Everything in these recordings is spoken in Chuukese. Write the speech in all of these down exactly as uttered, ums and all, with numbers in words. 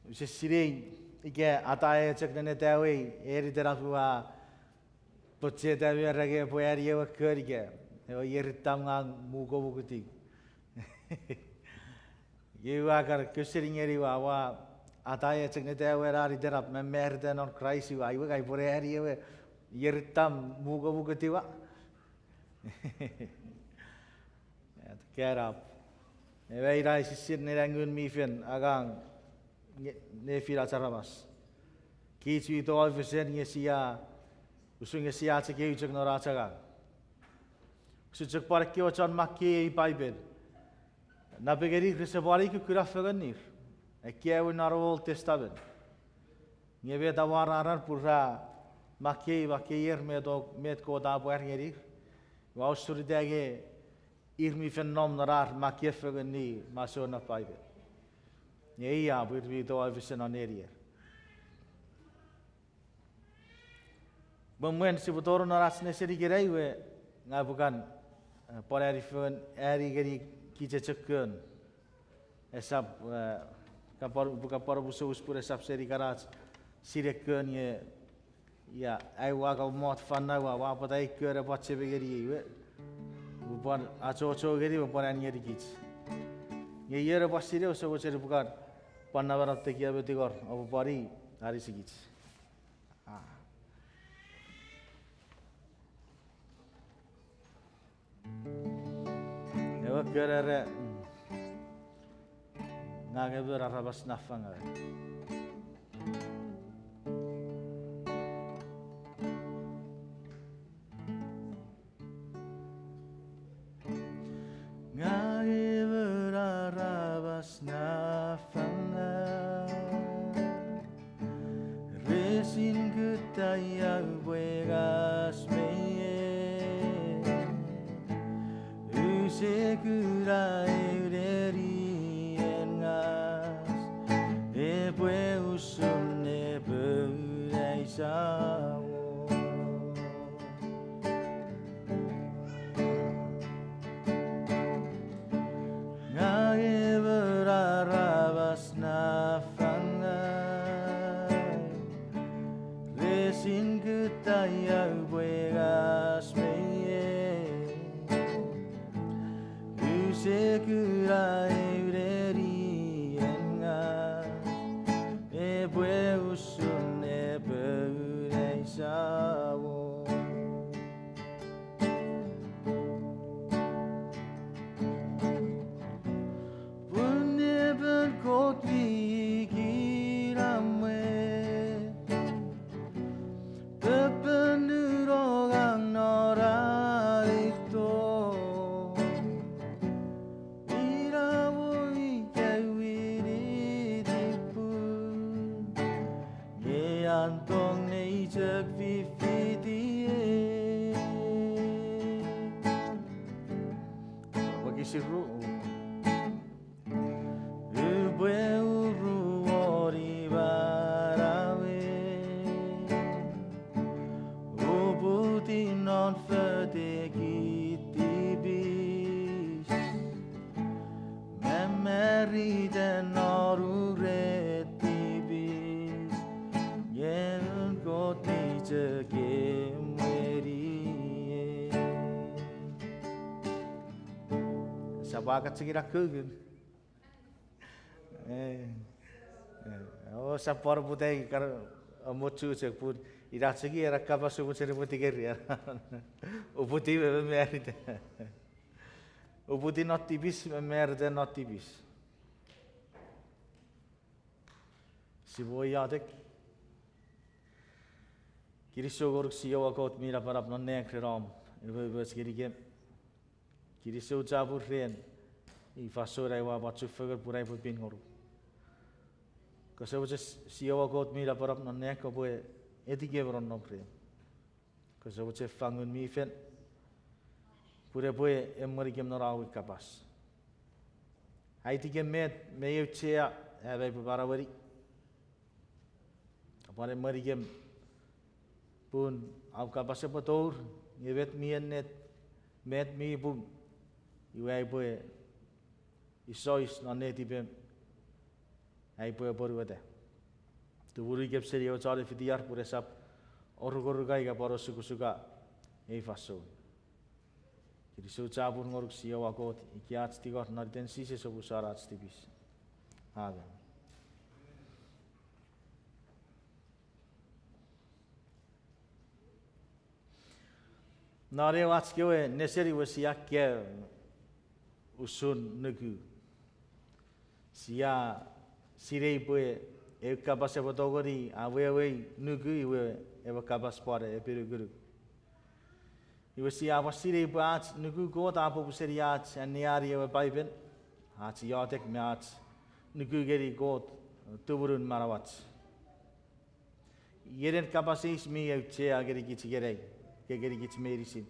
Use sinei ika ataei chok nenetawei, eni tenap ua pocheta me renge pwe ani ewe kon ika ewe ierittam ngang mukomukutiw. Iwe ua kan koseni ngeni ua, ua ataei chok neta ewe nani tenap me marita non Kraist ua, iwe ngang upwe ani ewe ierittam mukomukutiwa. At, kerap. Ewe ina esisin nena Ngun mi Fel angang nge, nefinach aramas. Kich mi toau fesen nge sia, usun nge sia chok eu chok non ach angang. Usun chok pwan ekkewe chon makkei Paipen. Napengeni rese pwan kukkuna fengenir. Ekkewe non Old Testament. Nge met amwararan pun ra makkei, makkeier met, met Kot a pwar ngenir. Ua usun ita nge ir mi fen nom non ar makkei fengeni masouen Paipen. Nge ia pwe ir mi toau fesen non nenier. Mwen mwen sipwe tonong non ach nesen ikenai we, ngang upwe kan, eh, pwan ani fengen, ani ngeni kich chok kon. Esap, eh, upwe kan pwan omusomus pun esap seni kanach sinei kon nge, ia, ai ua kan mot fan na ua, ua pwata ei kon epwe achema ngeniei we. Upwe pwan achocho ngeni we pwan an ngenikich. Nge ion epwe sinei, use mochen upwe kan pwan namanam tekia me tingor, oupwe pwan anisikich. Ah. Ewe kon era, ngang emon aramas nafangau. Ngang emon aramas nafangau, resin kutta ia upwe ngas me ie. Use kuna eu nenien ngas, epwe usun nepoun ai Samon. Ngang emon aramas nafangau, resin kutta ia upwe ngas me ie. Use kuna eu nenien ngas, epwe usun nepoun ai Samon. Pun nepoun Kot mi kinamwe, pepenuno ngang non a ito. Ina mo ika winiti pun, nge an tong nei chok fifitiei. Wokisin ru. Upwe uruoni manauei, uputiw non fotekin tipis, me marita non uren tipis, nge Kot mi chok emweniei. Sap a kan chok ina kukun. Eh, eh, o, sap pwan uputiw kar, amochu chok pun ina chok ena kapas ua mochen upwe tingeri. Uputiw me marita. Uputiw non tipis me marita non tipis. Sipwe iotek. Kinisou ngonuk Siowa Kot mi napanap non nang ren om umoumoch ngenikem. Kinisou chapur ren ei fansoun ai ua pwan chufengen pun ai upwe pin ngonuk. Kose mochen Siowa Kot mi napanap non nang kopwe etikem nonnom ren. Kose mochen fang Ngun mi Fel pun epwe emwenikem non om kapas. Aitikem met mi auchea am aipwe manaueni. Pwan emwenikem pun om kapas epwe tour, nge met mi ennet, met mi pung, iwe aipwe isois non netipem, aipwe apwonueta. Tumunu kem seni ewe chon efitiar pun esap orukoruka ika pwan osukosuka ei fansoun. Kinisou chapur ngonuk Jiowa Kot, ika ach tingor non iten Jises omusano ach tipis. Amen. Non ew ach kewe nesen iwe sia kaeo usun nuku. Sia sinei pwe ew kapas epwe tongeni awewei nuku iwe ewe kapas pwan epinukunuk. Iwe sia pwan sinei pwe ach nuku Kot a pop seni ach anneani ewe Paipen, ach iotek me ach nuku ngeni Kot tumunun manauach. Iei ena kapas eis mi auchea ngenikich ikenai, ika ngenikich meinisin.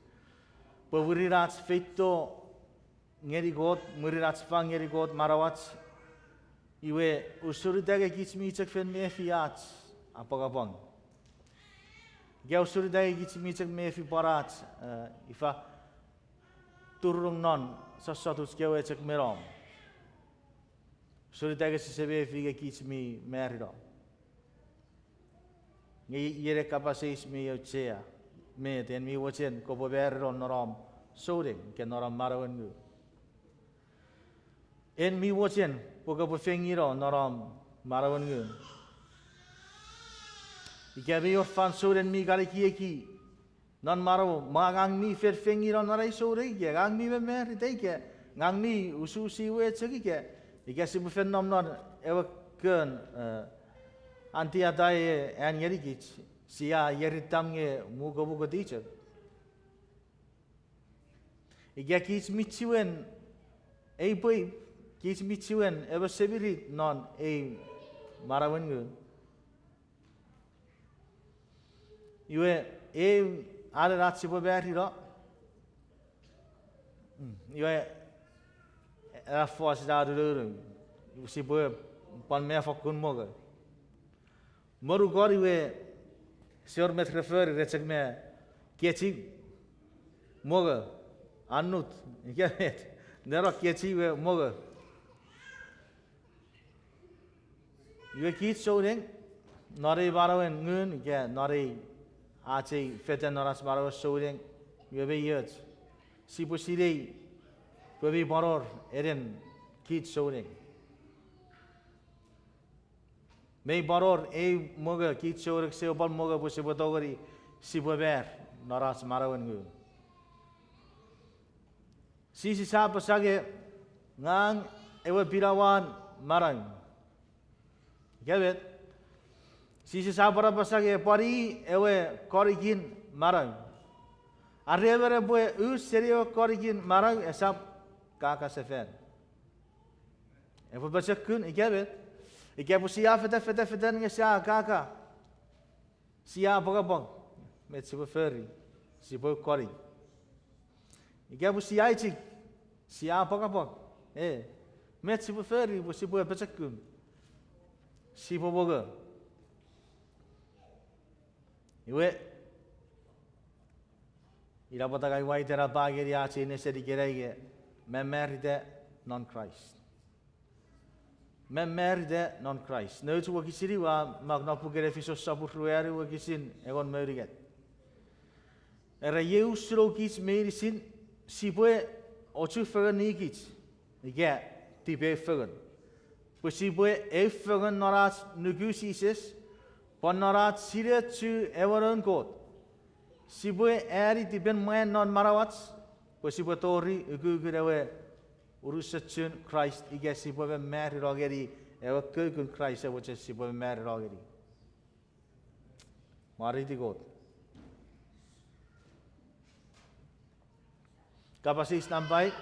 Pwe mwirin ach feito ngeni Kot, mwirin ach fang ngeni Kot manauach, iwe usun ita nge kich mi chok fen mefi ach apwangapwang. Ika usun ita nge kich mi chok mefi pwan ach, eh, ifa, turunong non sossotuch kewe chok me nom. Usun ita nge sise mefi nge kich mi marino. Nge iei ena kapas eis mi auchea, met en mi mochen kopwe marino non om souneng ika non om manauen ngun? En mi mochen pwe kopwe fengino non om manauen ngun? Ika mi wor fansoun en mi kan ekieki non manauom, mwa ngang mi fen fengino non ai souneng ika ngang mi mamarita ika ngang mi usuusi we chok ika, ika sipwe fen nom non ewe kon, eh, anti atai e an ngenikich, sia ieri tam nge mukomuko tichok. Ika kich mi chiwen ei pwe, kich mi chiwen ewe semirit non ei manauen ngun. Iwe, eu anen ach sipwe marino. Mm, iwe, ena fos ina nununun. Sipwe pwan me fokkun mongo. Monukon iwe, ese wor met re fori, re chok me kechiw, mongo, annut, ika met. Neno kechiw iwe mongo. Iwe kich souneng, non ei manauen ngun, ika non ei ach ei fetan non ach manauen souneng, iwe mei och. Sipwe sinei pwe mei pwan wor enen kich souneng. Mei pwan wor ei mongo kich souneng, sipwe pwan mongo pwe sipwe tongeni, sipwe mar non ach manauen ngun. Jises a apasa nge, ngang ewe pinawan manau. Ika met, Jises a pwan apasa nge pwan i ewe konikin manau. Are emon epwe us seni ewe konikin manau esap kaka sefan. Epwe pochokun ika met, ika pwe sia feta feta fetan nge sia kaka. Sia apwangapwang met sipwe fori, sipwe koni. Ika pwe sia echik, sia apwangapwang, e, met sipwe fori pwe sipwe pochokun, sipwe mongo. Iwe, ina pwata ngang ua itenapa ngeni ach ei nesen ikenai nge, mamarita non Kraist. Mamarita non Kraist. Nouch wokisin ua mak non puken Efesos sopun ruanu wokisin engon me unungat. Era iei usun kich meinisin, sipwe ochufengen nikich, ika tipeu fengen. Pwe sipwe eu fengen non ach nuku Jises, pwan non ach sineochu ewe Noun Kot. Sipwe ani tipen mwan non manauach, pwe sipwe tori ukukun ewe unusochun Kraist, ika sipwe mamarino ngeni ewe kukkun Kraist ewe mochen sipwe mamarino ngeni. Mwareiti Kot. Kapas eis nampa ew,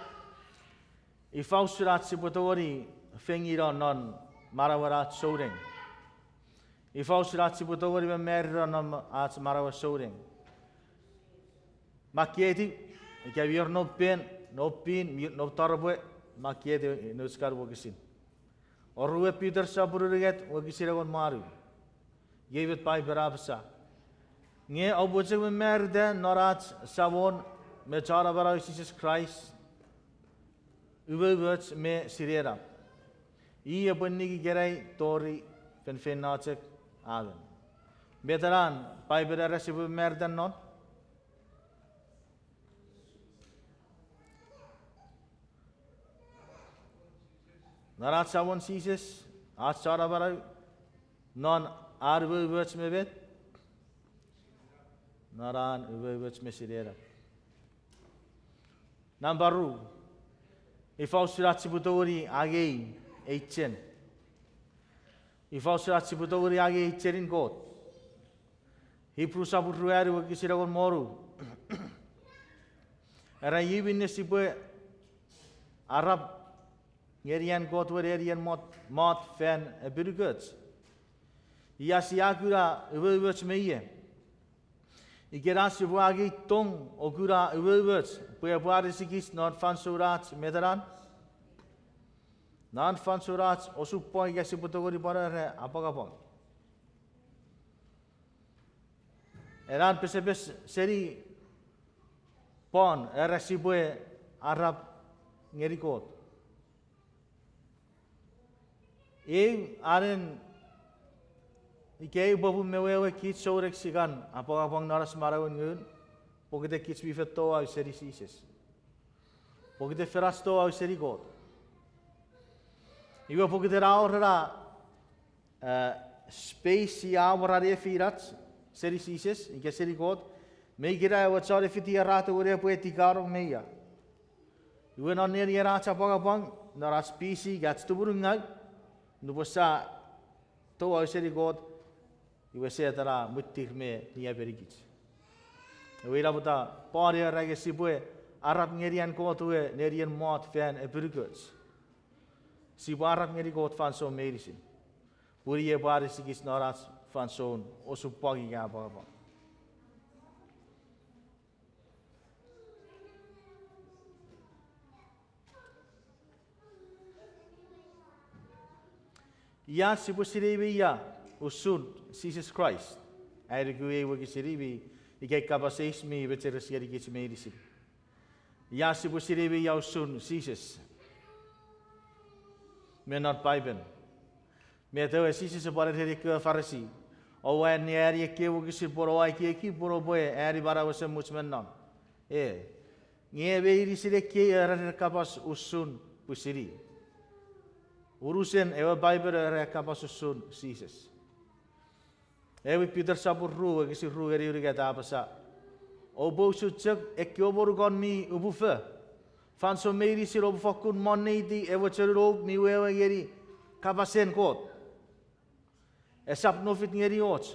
ifa usun ach sipwe tongeni fengino non manauen ach souneng? Ifa usun ach sipwe tongeni mamarino non ach manauen souneng? Makketiw, ika mi wor noum pen, noum pin, mi, noum taropwe, makketiw nouch kan wokisin. Oruen Peter sopun unungat wokisin engon me wanu. Iei met Paipen a apasa. Nge oupwe chok mamarita non ach Samon me Chon Amanau Jises Kraist, umoumoch me sinenap. I epwe ning ikenai tori feinfeino chok, Amen. Met ena Paipen era sipwe mamarita non? Non ach Samon Jises, ach Chon Amanau, non an umoumoch me met? Non an umoumoch me sinenap. Nampa ru, ifa usun ach sipwe tongeni angei ei chen? Ifa usun ach sipwe tongeni angei ei chenin Kot? Ipru sopun ruanu wokisin engon me wonu era, iei minne sipwe arap ngeni an Kot we nenien mot, mot fan epinukoch, ia sia kuna umoumoch me ie. Ikenai sipwe angei tong o kuna umoumoch pwe epwe anisikich non fansoun ach met ena, non fansoun ach osupwang ika sipwe tongeni pwan era apwangapwang. Ena pesepes seni pwon era sipwe arap ngeni Kot. Eu anen, ika eu popun me wewen kich souneng sia kan apwangapwang non ach manauen ngun, pokiten kich mi fen touau seni Jises, pokiten fen ach touau seni Kot. Iwe pokiten a wor ena, eh, space sia amwarar nefinach seni Jises ika seni Kot, me ikenai ewe chon efiti a ra tongeni epwe etikanong me ia. Iwe non nenien ach apwangapwang non ach pisi ika ach tumunungau, nupwen sia touau seni Kot, iwe Setan a mwittir me niapenikich. Iwe ina pwata Paul a era nge sipwe arap ngeni an Kot we nenien mot fan epinukoch. Sipwe arap ngeni Kot fansoun meinisin, pun i epwe anisikich non ach fansoun osupwang ika apwangapwang. Ia sipwe sinei me ia usun Jises Kraist? Ai nuku ei wokisin mi, ika ei kapas eis mi mecheres ngenikich meinisin. Ia sipwe sinei me ia usun Jises me non Paipen? Met ewe Jises a pwan ereni ekkewe Farisi, oua anneani ekkei wokisin pwe oua ekieki pwe oupwe ani manau esemuch me non, e, nge meinisin ekkei a era kapas usun pwisin i. Unusen ewe Paipen a era kapas usun Jises. Ewe Peter sopun ru wokisin ru ngeni unungat a apasa, oupwe usun chok ekkewe monukon mi upufo. Fansoun meinisin oupwe fokkun monneiti ewe chonun ou mi wewe ngeni kapasen Kot. Esap nofit ngeni och,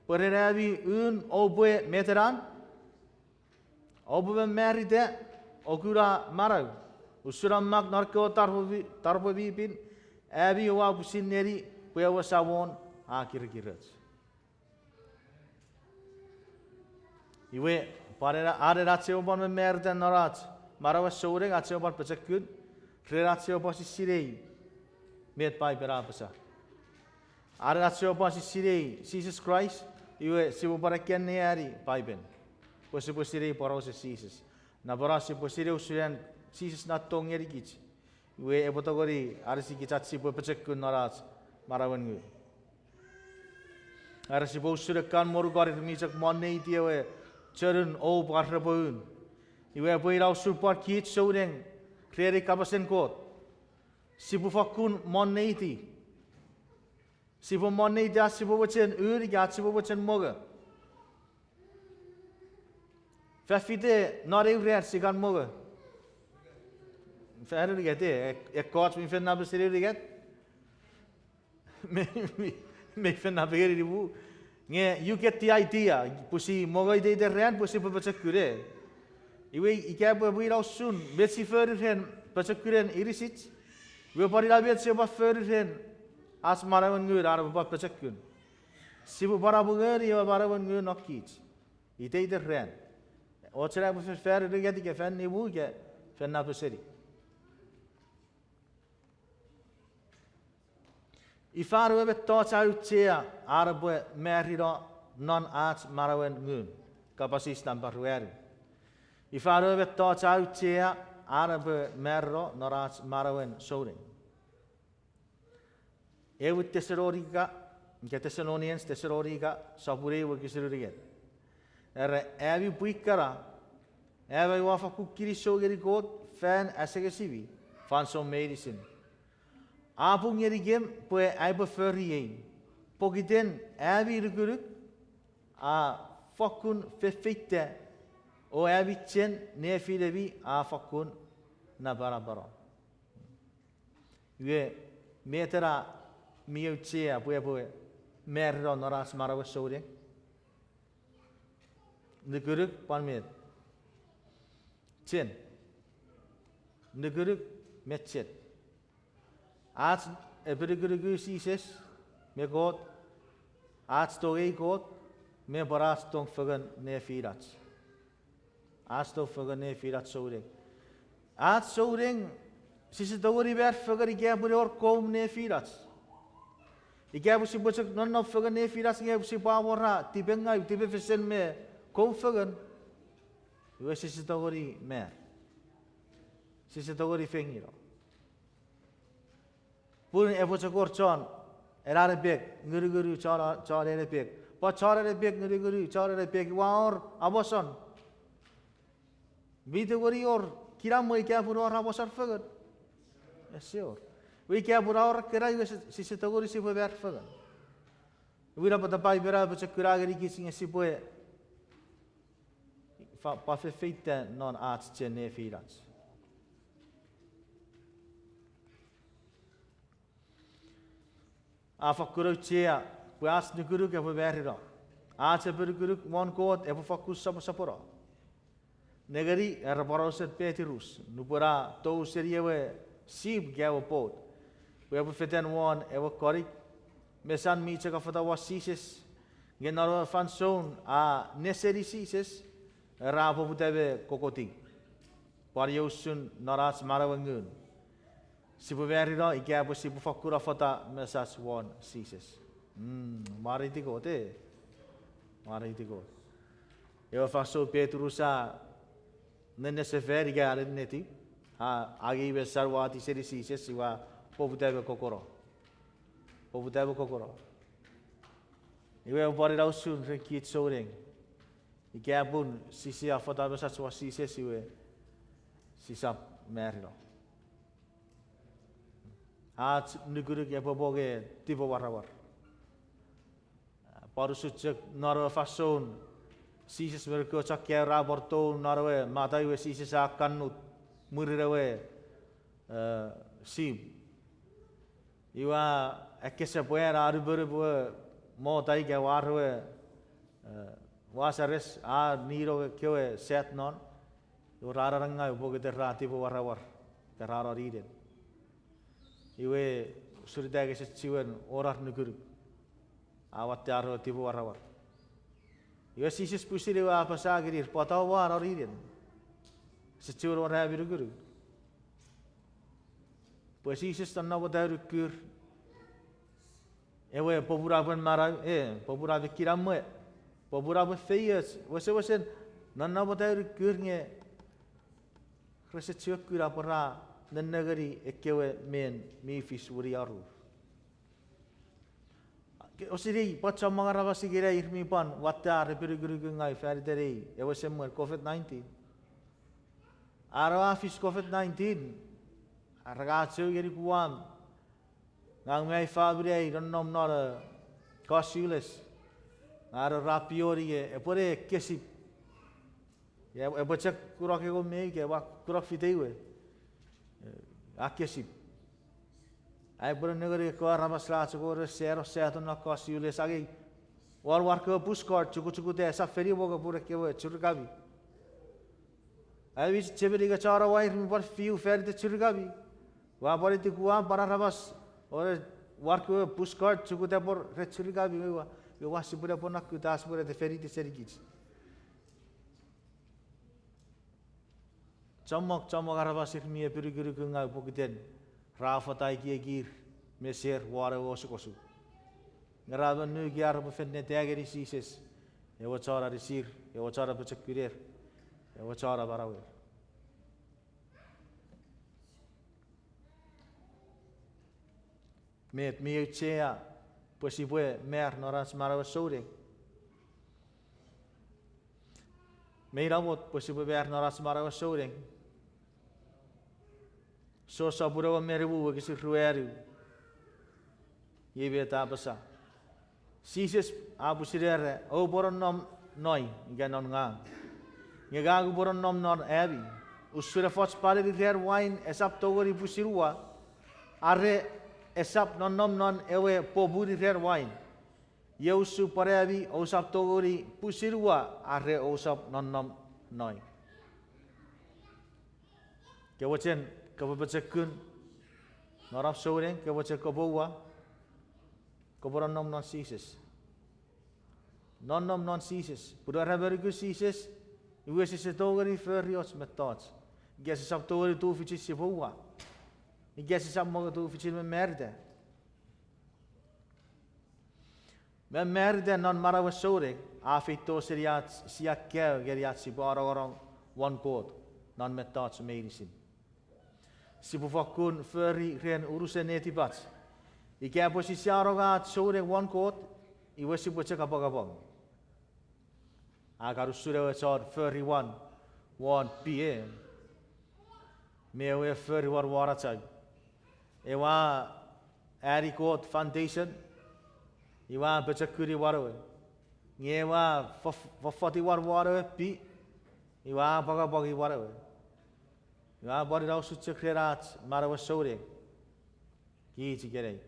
pwe ren ami un oupwe met ena, oupwe mamarita o kuna manau, usun a mak non ekkewe taropwe mi pin, ami oua pwisin neni pwe ewe Samon a kirikiroch. Iwe, pwan ena, anen ach sipwe pwan mamarita non ach manauen souneng, ach sipwe pwan pochokun ren ach sipwe pwan sisinei met Paipen a apasa. Anen ach sipwe pwan sisinei Jises Kraist, iwe sipwe pwan akkanneani Paipen pwe sipwe sinei porausen Jises. Napanapen sipwe sinei usun an Jises na tong ngenikich, iwe epwe tongeni anisikich ach sipwe pochokun non ach manauen ngun. Are sipwe usun ekkan monukon ir mi chok monneiti ewe chonun ou pwan repwe un. Iwe epwe ina usun pwan kich souneng ren ei kapasen Kot. Sipwe fokkun monneiti. Sipwe monneiti ach sipwe mochen un ika ach sipwe mochen mongo. Fan fite non eu ran sia kan mongo? Fan unungat, e, ekkoch mi fen napeseni unungat. Me, me, me fen napengeni nimu. Nge you get the idea. Pwe si mongo iteiten ran pwe sipwe pochokun, e. Iwe ika pwe pwe ina usun met si fori ren pochokunen inisich, iwe pwan ina met sipwe pwan fori ren ach manauen ngun an epwe pwan pochokun. Sipwe pwan apungeni ewe manauen ngun non kich iteiten ran. Ochun epwe fen fan unungat ika fan nimu ika fen napeseni. Ifa ewe mettoch a auchea an epwe marino non ach manauen ngun? Kapas eis nampa ruanu. Ifa ewe mettoch a auchea an epwe marino non ach manauen souneng? Ewe Tesalonika Ika Thessalonians, Thessalonica, sopun ew wokisin unungat. Era, ami pwi kana, am aua fakkun kinisou ngeni Kot fan asengesimi fansoun meinisin. A pung ngenikem pwe aipwe fori ei, pokiten ami nukunuk a fokkun fefeita, o ami chen nefinemi a fokkun napanapano. Iwe, met ena mi auchea pwe epwe marino non ach manauen souneng? Nukunuk pwan met? Chen. Nukunuk me chen. Ach epinukunuku Jises me Kot, ach tongei Kot, me pwan ach tong fengen nefinach. Ach tong fengen nefinach souneng. Ach souneng, sise tongeni mar fengen ika pwe wor koum nefinach. Ika pwe sipwe chok nonnom fengen nefinach nge sipwe awora tipengau, tipefesen me koum fengen, iwe sise tongeni mar. Sise tongeni fengino. Pun epwe chok wor chon, ena epek, ngunungunu chon, chon ena epek. Pwan chon ena epek, ngunungunu chon ena epek, iwe a wor amoson. Mi tongeni wor kinamwe ika pun wor amoson fengen? Ese wor. Iwe ika pun a wor ekkena, iwe sise tongeni sipwe mar fengen. Iwe ina pwata Paipen a apochokuna ngenikich nge sipwe pwan fefeita non ach chen nefinach. A fakkun auchea pwe ach nukunuk epwe marino. Ach epinukunuk won Kot epwe fakkun soposopono. Nengeni, era porausen Petrus nupwen a tou seni ewe sip ika ewe pot pwe epwe fetan won ewe konik, mesan mi chok afata won Jises, nge non ewe fansoun a neseni Jises, era a poputa me kokotiw. Pwan iei usun non ach manauen ngun. Sipwe marino ika pwe sipwe fakkun afata mesach won Jises. Mwareiti Kot, e. Mwareiti Kot. Ewe fansoun Petrus a nenne sefan ika a nennetiw, a angei mesan wati seni Jises iwe a poputa me kokono. Poputa me kokono. Iwe pwan ina usun ren kich souneng. Ika pun sise afata mesach won Jises iwe sisap marino. Ach nukunuk epwe monge tipemwaramwar. Pwan usun chok non ewe fansoun Jises me noun kewe chon kaeo ra pwan tou non ewe mata iwe Jises a kannut mwirin ewe sip. Iwe a, ekkesepwan a nupunup ewe mota ika war ewe Lasares a nino kewe sat non. Iwe ra nanangau pokiten ra tipemwaramwar ika ra noninen. Iwe usun ita kese chiwen wor ar nukunuk. A watte ar ewe tipemwaramwar. Iwe Jises pwisin ewe a apasa ngenir, pwata oua noninen? Ese chiwen wor ami nukunuk. Pwe Jises nonnom won ewe nukur, ewe popunapen manau, e, popunapen kinamwe, popunapen feioch, wesewesen nonnom won ewe nukur nge rese chiwen kuna pwe ra nennengeni ekkewe men mi fis wini arur. Osinei pwan chommong aramas ikenai ir mi pwan watte ar epinukunuk ngau faniten ei ewe semwen COVID nineteen. Are a fis COVID nineteen, are ngang chou ngeni Guam, ngang me ai famini ai nonnom non Kosciulas. Are ra pioni e, epwe ne kesip. Epwe chok kunok engon me ew ika ua kunok fite we. A kesip. Ai pwe nengeni ekkewe aramas ra chok wor seno sato non Kosciulas angei won war kewe pushcart, chukuchukuta, esap feni mongo pun ekkewe churikami. Ai mi chechemeni nge chon awa ir mi pwan fiu faniten churikami. Ua pwan iti Guam pwan aramas, o, war kewe pushcart, chukuta pwan ren churikami, iwe ua, iwe ua sipwene pwan nakkuta, sipwene te faniten senikich. Chommong, chommong aramas ir mi epinukunuk ngau pokiten ra fata ekiekir me ser won ewe osukosuk. Nge ra men nuki ar repwe fen neta ngeni Jises, ewe chon anisir, ewe chon apochokuner, ewe chon amanauer. Met mi auchea Pwe sipwe mar non ach manauen souneng. Mei namot pwe sipwe mar non ach manauen souneng. John sopun engon me nimu wokisin ruanu. Iei met a apasa. Jises a pwisin era, oupwe nonnom non ika non ngang, nge ngang upwe nonnom non ami. Usun efoch panen iran wain esap tongeni pwisin uwa, are esap nonnom non ewe popun iran wain, iei usun pwan ami ousap tongeni pwisin uwa are ousap nonnom non. Ke mochen kopwe pochokun non om souneng, ke mochen kopwe uwa, kopwe nonnom non Jises. Nonnom non Jises. Pun ika ese monuki Jises, iwe sise tongeni fori och mettoch. Ika sisap tongeni tufichin sipwe uwa, ika sisap mongo tufichin mamarita. Mamarita non manauen souneng a feito seni ach sia kaeo ngeni ach sipwe anongonong won Kot non mettoch meinisin. Sipwe fokkun fori ren unusen netipach. Ika pwe sise anonga ach souneng won Kot, iwe sipwe chok apwangapwang. A kan usun ewe chon fori wan won pie, me ewe fori wan wanachau. Ewe a ani Kot foundation, iwe a pochokun wan ewe. Nge ewe a fof-, fofoti wan won ewe pi, iwe a apwangapwang wan ewe. Iwe a pwan ina usun chok ren ach manauen souneng. Kich ikenai.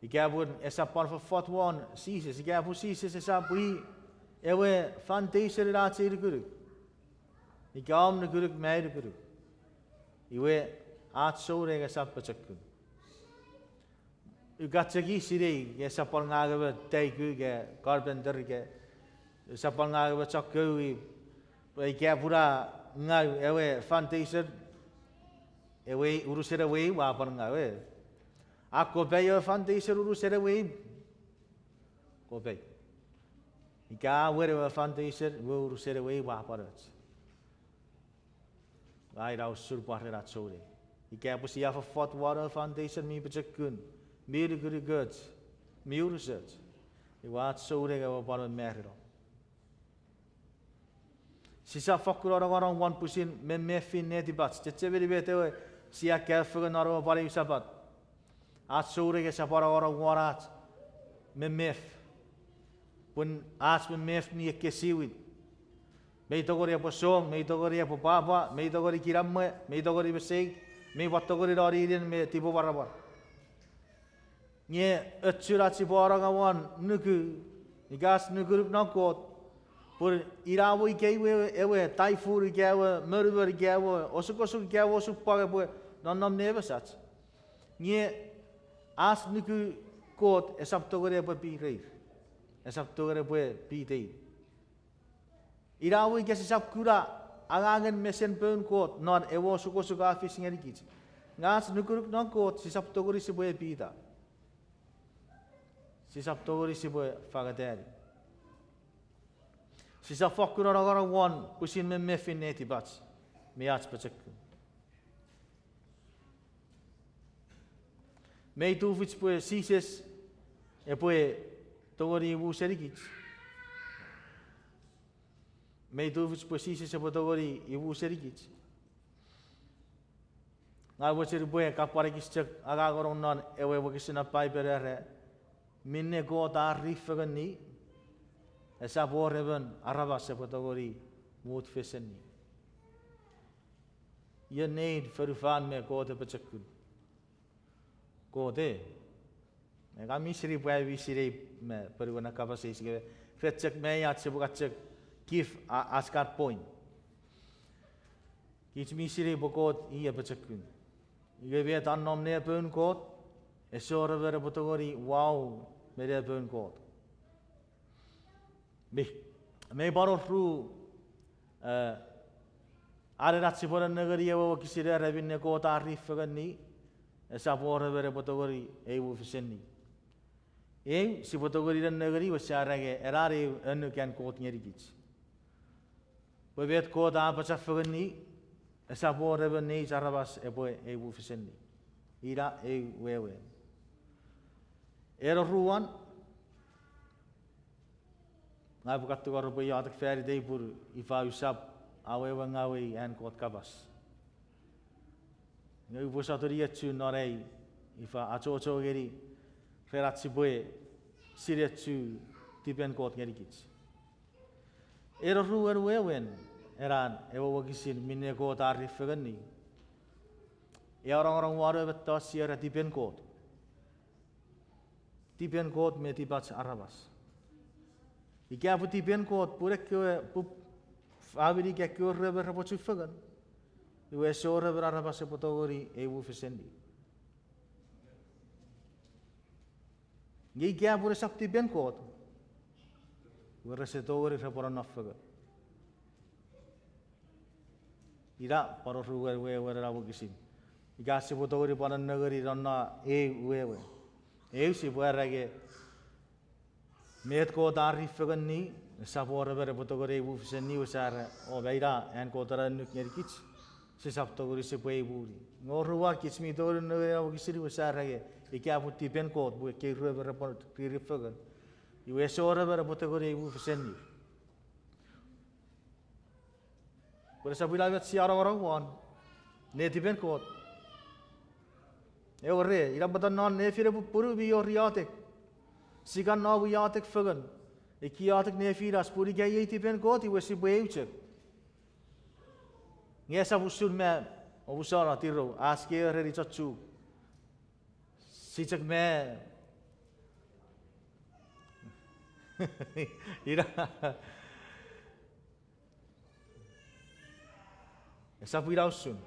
Ika pun esap pwan fofot won Jises, ika pun Jises esap i ewe foundation in ach ei nukunuk, ika om nukunuk me ai nukunuk, iwe ach souneng esap pochokun. Ika chok i sinei, ika esap pwan ngang ewe taiku ika carpenter ika esap pwan ngang ewe chokkeui, pwe ika pun a ngau ewe foundation, ewe unusen ewe imw a pwan ngau, e. A kopei ewe foundation unusen ewe imw, kopei. Ika a wen ewe foundation, iwe unusen ewe imw a pwan och. Ngang ina usun pwan ren ach souneng. Ika pwe sia fofot won ewe foundation mi pochokun, mi nukunukoch, mi unusoch, iwe ach souneng ewe pwan mamarino. Sisap fokkun anongonong won pwisin memefin netipach. Chechemeni met ewe sia kaeo fengen non ewe pwan eu Sapat. Ach souneng esap anongonong won ach memef. Pun ach memef mi ekkesiwin. Mei tongeni epwe song, mei tongeni epwe pwapwa, mei tongeni kinamwe, mei tongeni mesei, mei pwan tongeni noninen me tipemwaramwar. Nge ochun ach sipwe anongonong won nuku, ika ach nukunuk non Kot, pun ina mwo ika iwe ewe taifun ika ewe monumon ika ewe osukosuk ika ewe osupwang epwe nonnom ne mesach, nge ach nuku Kot esap tongeni epwe pireir, esap tongeni epwe piteir. Ina mwo ika sisap kuna angangen mesen poun Kot non ewe osukosuk a fis ngenikich, nge ach nukunuk non Kot sisap tongeni sipwe pita. Sisap tongeni sipwe fangatani. Sisap fokkun anongonong won pwisin memefin netipach me ach pochokun. Mei tufich pwe Jises epwe tongeni imu senikich. Mei tufich pwe Jises epwe tongeni imu senikich. Ngang mochen upwe kapwan ekis chok angangonong non ewe wokisin Paipen era, minne Kot a rifengeni, esap wor emon aramas epwe tongeni mut fe seni. Ion nein fonufan me Kot e pochokun? Kot e. Ngang mi sinei pwe ami mi sinei me ponuen na kapas eis kewe, ren chok me ach sipwe kan chok give a-, ach kan point. Kich mi sinei pwe Kot i e pochokun. Iwe met a nom ne poun Kot, ese wor emon epwe tongeni wau me ne poun Kot. Mi, mei pwan wor ru, eh, anen ach sipwe nengeni ewe wokisin era minne Kot a rifengeni, esap wor emon epwe tongeni eimu fe seni. Eu, sipwe tongeni nengeni iwe sia era nge ena eu annuk an Kot ngenikich. Pwe met Kot a apacha fengeni, esap wor emon neich aramas epwe eimu fe seni. Ina eu wewen. Ena ruan, ngang upwe kan tingor pwe iotek fan itei pun ifa usap awewe ngawei an Kot kapas. Nge upwe sotuni echu non ai ifa achocho ngeni ren ach sipwe sinechu tipen Kot ngenikich. Ena ruan wewen, ena ewe wokisin minne Kot a riri fengeni, e anongonong won ewe mettoch sia era tipen Kot. Tipen Kot me tipach aramas. Ika pwe tipen Kot pun ekkewe, pun famini ika ekkewe ruemon repwe chufengen, iwe ese wor emon aramas epwe tongeni ei mufesen ni. Nge ika pwe resap tipen Kot, iwe rese tongeni repwe nonnom fengen. Ina pwan ruan wewen ena wokisin. Ika sipwe tongeni pwan nengeni non na eu wewe. Eu sipwe era nge met Kot a riri fengeni, esap wor emon epwe tongeni ei mufesen ni, iwe sia era, o, ma ina an Kot ena annuk ngenikich, sisap tongeni sipwe ei mufesen ni. Nge oruan kich mi tongeni nengeni ena wokisin iwe sia era nge, ika pwe tipen Kot pwe ekkei ruemon repwe riri fengen, iwe ese wor emon epwe tongeni ei mufesen ni. Pwe esap ina met sia anongonong won, netipen Kot. Ewe re, ina pwata non nefinen pupunu mi wor iotek. Sia kan nom iotek fengen. Ika iotek nefinach pun ika iei tipen Kot iwe sipwe eu chok. Nge esap usun me omusano tirou, ach kewe ereni chon Chuuk, sia chok me ina. Esap ina usun.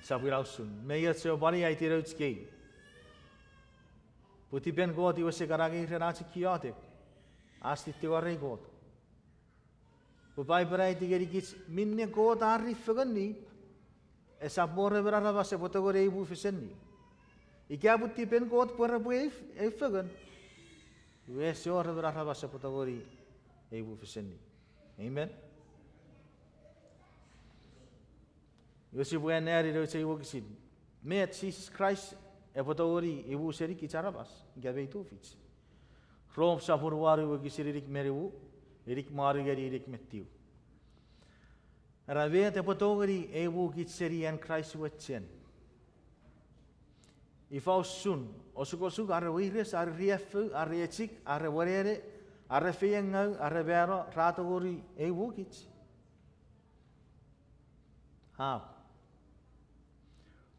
Esap ina usun. Me ioch ewe pwan ai tinouch kei. Pwe tipen Kot iwe sia kan angei ren ach iotek. Ach titingorei Kot. Pwe Paipen a aiti ngenikich minne Kot a riri fengeni, esap wor emon aramas epwe tongeni ei mufesen ni. Ika pwe tipen Kot pwe repwe eu, eu fengen, iwe ese wor emon aramas epwe tongeni ei mufesen ni. Amen. Iwe sipwe anneani nouch ei wokisin. Met Jises Kraist epwe tongeni imuseni kich aramas ika mei tufich. Rom sopun wanu wokisin inik me nimu, inik me wanu ngeni inik me tiu. Era met epwe tongeni ei mufesen kich seni an Kraist we chen. Ifa usun, osukosuk, are weires, are riaffou, are echik, are wenene, are feiengau, are mano, ra tongeni ei mufesen kich? Apw.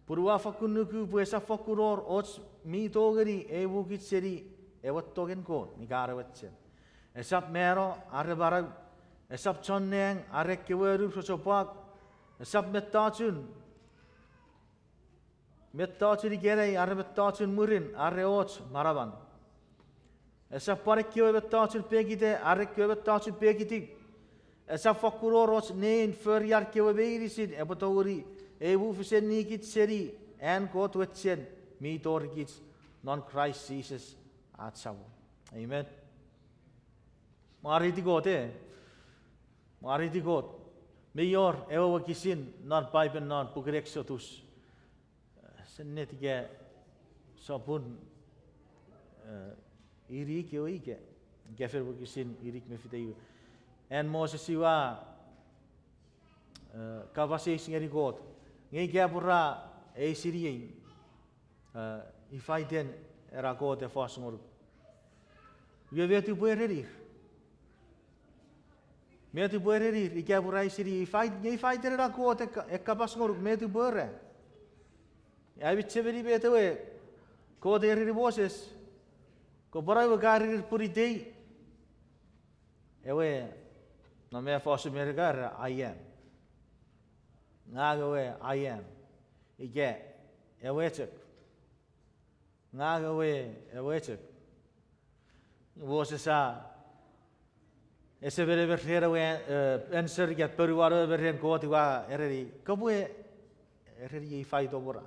Pun ua fokkun nuku pwe esap fokkun wor och mi tongeni ei mufesen kich seni ewe tongen Kot ika an ewe chen. Esap mano are manau, esap chon nang are kewe annuk rochopwak, esap mettochun mettochun ikenai are mettochun mwirin are och manaman. Esap pwan ekkewe mettochun pekite are ekkewe mettochun pekitik. Esap fokkun wor och nein forian kewe meinisin epwe tongeni ei mufesen kich seni an Kot we chen mi tori kich non Kraist Jises ach Samon. Amen. Mwareiti Kot, e. Mwareiti Kot. Mi wor ewe wokisin non Paipen non puken Eksotus, sennet ika sopun, e, inik ewe ika, ika fen wokisin inik me fite iwe. An Moses iwe a, e, kapas eis ngeni Kot. Nge ika pwe ra eisiniei, e, ifa iten ena Kot e fos ngonuk, iwe met upwe erenir? Met upwe erenir ika pwe ra eisini, ifa it-, nge ifa iten ena Kot e ka-, e kapas ngonuk, met upwe era? Ami chechemeni met ewe Kot e ereni Moses, kopwe era ewe ka erenir pun itei ewe, non me fosun Merika era, I am. Ngang ewe I am. Ika ewe chok. Ngang ewe, ewe chok. Moses a, ese menemon ren ewe, e, answer ika ponuan ewe me ren Kot iwe a ereni, kopwe ereni ifa iten omw ra.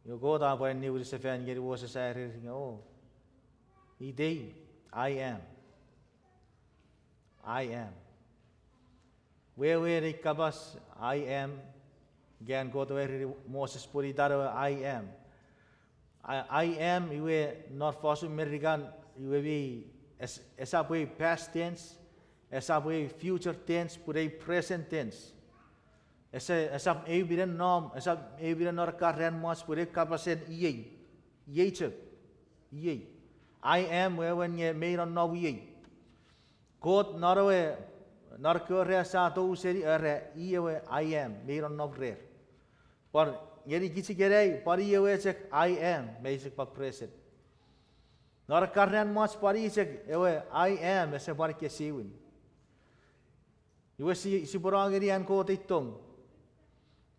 Iwe Kot a pwan niwinsefan ngeni Moses a ereni nge, o, itei, I am. I am. Wewen ei kapas I am, ika an Kot ewe a ereni Moses pun itan ewe I am. I am, iwe non fosun Merikan, iwe mi, es-, esap ei past tense, esap ei future tense, pun ei present tense. Ese, esap eu minen nom, esap eu minen non ekkan ran mwach pun ei kapasen iei. Iei chok. Iei. I am, wewen nge mi nonnom iei. Kot non ewe, non ekkewe ra sa tou seni, era i ewe I am, mi nonnom rer. Pwan ngenikich ikenai, pwan i ewe chok I am, mi chok pwan present. Non ekkan ran mwach pwan i chok ewe I am, ese pwan ekkesiwin. Iwe si, sipwe no ngeni an Kot ei tong.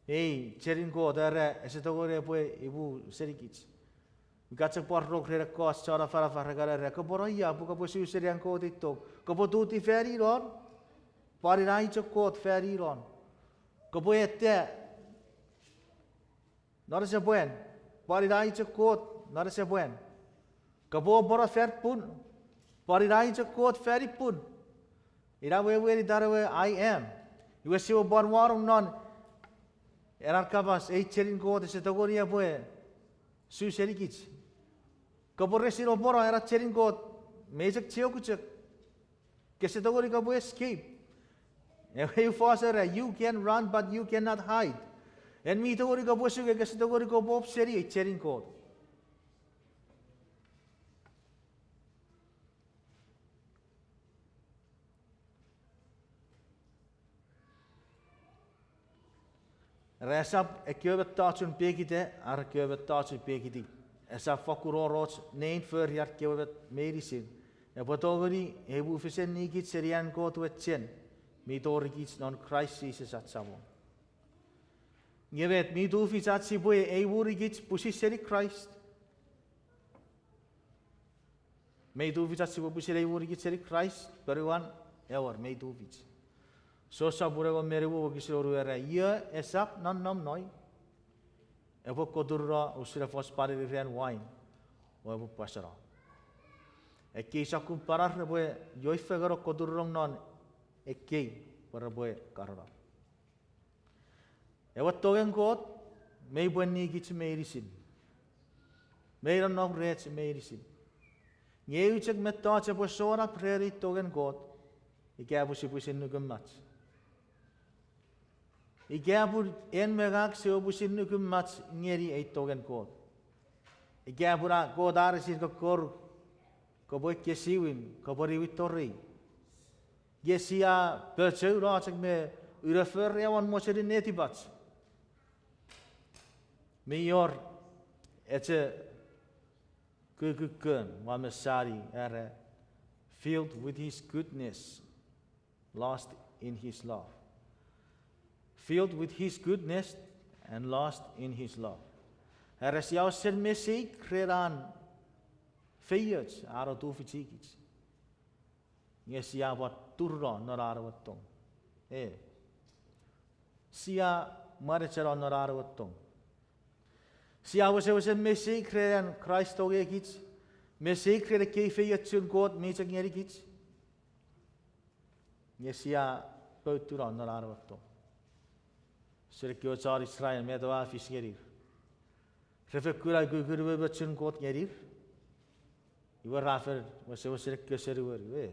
Ei chenin Kot, era ese tongeni epwe imu senikich. Ika chok pwan rong ren ekkoch chon afanafan ra kan era, kopwe no ia pwe kopwe su seni an Kot ei tong. Kopwe tuti fan inon, pwan ina i chok Kot fan inon. Kopwe eta non ese pwan, pwan ina i chok Kot non ese pwan. Kopwe opwono fan pun, pwan ina i chok Kot fan pun. Ina wewen itan ewe I am. Iwe sipwe pwan wanong non ena kapas, ei chenin Kot ese tongeni epwe su senikich. Kopwe resin opwono ena chenin Kot, mi chok chieku chok. Kese tongeni kopwe escape. Ewe eu fos era, you can run, but you cannot hide. En mi tongeni kopwe su nge kese tongeni kopwe op seni ei chenin Kot. Era esap ekkewe mettochun pekita, are ekkewe mettochun pekiti. Esap fokkun wor och nein forian kewe met meinisin. Epwe tongeni ei mufesen nikich seni an Kot we chen, mi torikich non Kraist Jises ach Samon. Nge met mi tufich ach sipwe ei murikich pwisin seni Kraist? Mi tufich ach sipwe pwisin ei murikich seni Kraist, ponuan, ewer, mi tufich. Sosapun engon me nimu wokisin wonu era, io esap nonnom noi, epwe koturuno usun efoch panini ren wain, o epwe pwaseno. Ekkei sokkun panar epwe ioi fengen o koturunong non ekkei, pwe repwe karono. Ewe tongen Kot, mi pwen nikich meinisin. Mi nonnom rech meinisin. Nge eu chok mettoch epwe sonap ren ei tongen Kot, ika pwe sipwisin nukumach. Ika pun en me ngang sipwe pwisin nukumach ngeni ei tongen Kot. Ika pun a Kot a resin kokkoruk, kopwe ekkesiwin, kopwe niwinto rei. Nge sia pochouno chok me uno fori ewe mochenin netipach. Mi wor echo kukkun ua mesani era, filled with his goodness, lost in his love. Filled with his goodness and lost in his love. Era sia wesen meseik ren an feioch, an a tufichikich. Nge sia pwan turuno non an ewe tong. E. Sia mwanecheno non an ewe tong. Sia wesewesen meseik ren an Kraist tongeikich, meseik ren ekkei feiochun Kot mi chok ngenikich. Nge sia poutuno non an ewe tong. Seni ekkewe chon Israel, met ewe a fis ngenir? Re fen kuna ukukun umoumochun Kot ngenir. Iwe ra fen wesewesen ekkewe senuwonu, e.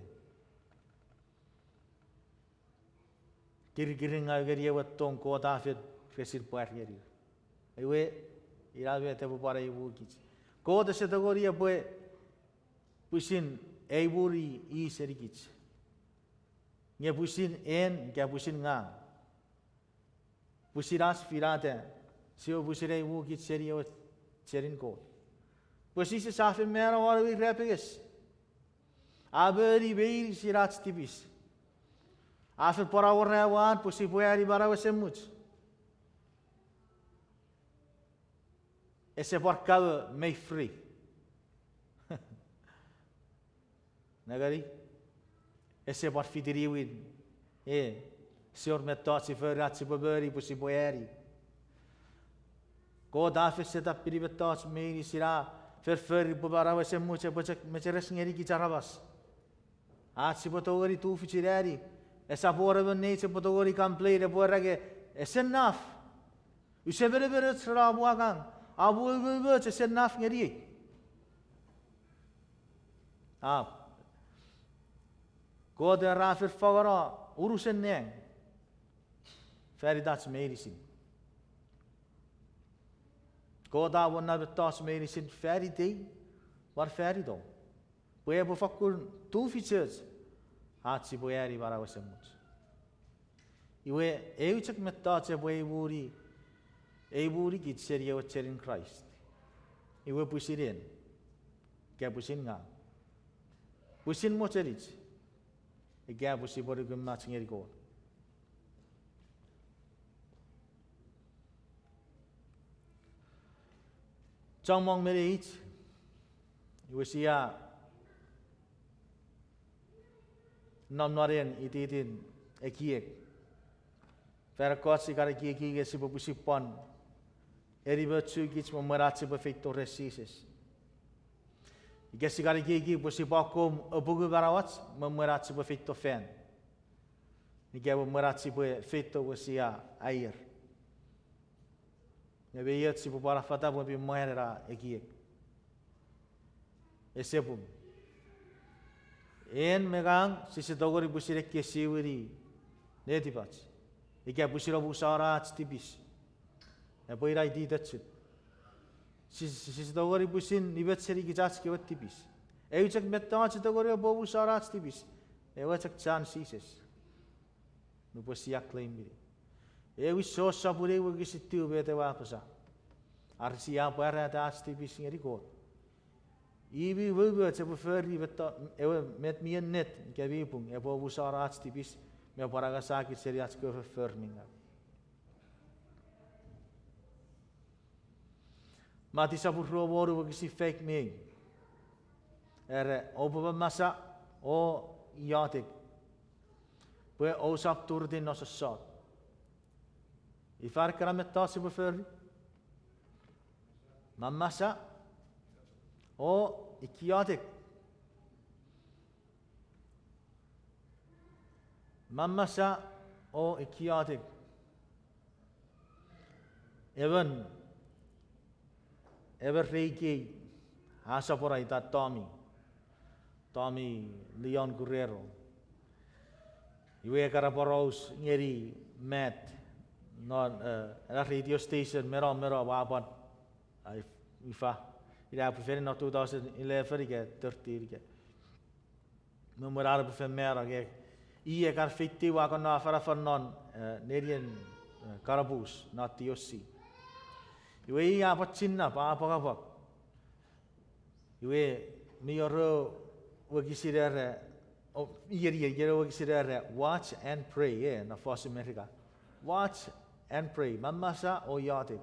Kirikiringau ngeni ewe tong Kot a fen resin pwar ngenir. Iwe, ina met epwe pwan eimukich. Kot ese tongeni epwe pwisin eimuni i senikich. Nge pwisin en, ika pwisin ngang. Pwisin ach finata, sipwe pwisin eimukich seni ewe chenin Kot. Pwe Jises a fen mano won ewe irapenges. A moni meinisin ach tipis. A fen pwan awora ewe an pwe sipwe ani manau esemuch. Ese pwan kawe mei free. Nengeni, ese pwan fiti niwin. E, ese wor mettoch sia fori ach sipwe moni pwe sipwe ani. Kot a fen set up-ini mettoch meinisin a fen fori pwe manau esemuch epwe chok mecheres ngenikich aramas. Ach sipwe tongeni tufichin ani. Esap wor emon neich epwe tongeni complain, epwe era nge, ese naf. Use menemenoch ren om angang. A pwe umoumoch ese naf ngeniei. Apw, Kot era a fen fangeno unusen nang fan itach meinisin. Kot a wor mettoch meinisin fan itei, pwan fan itom, pwe epwe fakkun tufichoch ach sipwe eani manau esemuch. Iwe, eu chok mettoch epwe eimuni, eimuni kich seni ewe chenin Kraist. Iwe pwisin en, ika pwisin ngang, pwisin mochenich, ika pwe sipwe nukumach ngeni Kot. Chommong me neich, iwe sia nom non en ititin ekiek. Fan ekkoch sia kan ekieki nge sipwe pwisin pwan enimochukich me mwen ach sipwe feito ren Jises. Ika sia kan ekieki pwe sipwe akkom apungu manauach me mwen ach sipwe feito fan, ika me mwen ach sipwe feito pwe sia aier. Nge mei och sipwe pwan affata pwe mi mwan ena ekiek. Ese pung. En me ngang sise tongeni pwisin ekkesiwini netipach, ika pwisin omusano ach tipis. Epwe ina ititochun. Sise, sise tongeni pwisin nimoch seni kich ach kewe tipis. Eu chok mettoch sia tongeni epwe omusano ach tipis, ewe chok chan Jises. Nupwen sia claim-ini. Ewe Jon sopun ew wokisin tiu, met ewe a apasa? Are sia pwarata ach tipis ngeni Kot, i mi umoumoch epwe fori met, ewe met mi ennet ika mi pung, epwe omusano ach tipis me pwan angasakich seni ach kewe foffor mi ngaw. Mati sopun rue me wonu wokisin faik me ew. Era, oupwe mamasa o iotek pwe ousap turutiw non sossot. Ifa ekkana mettoch sipwe fori? Mamasa o iotek. Mamasa o iotek. Emon, emon reikei a sopweno itan Tommy, Tommy Leon Guerrero. Iwe ekkana poraus ngeni Matt non, eh, ena radio station me no, me no, ua pwan, ai, ifa, ina pwe fen non two thousand eleven ika thirteen ika me mwen an epwe fen mano, nge i ekkana feitiw a kan no afanafan non, eh, nenien, eh, kanapus non T O C. Iwe i a pwan chinnap, a apwangapwang. Iwe mi wor ew wokisin era, o, iei, iei, iei ew wokisin era, watch and pray, e, non fosun Merika. Watch and pray, mamasa o iotek.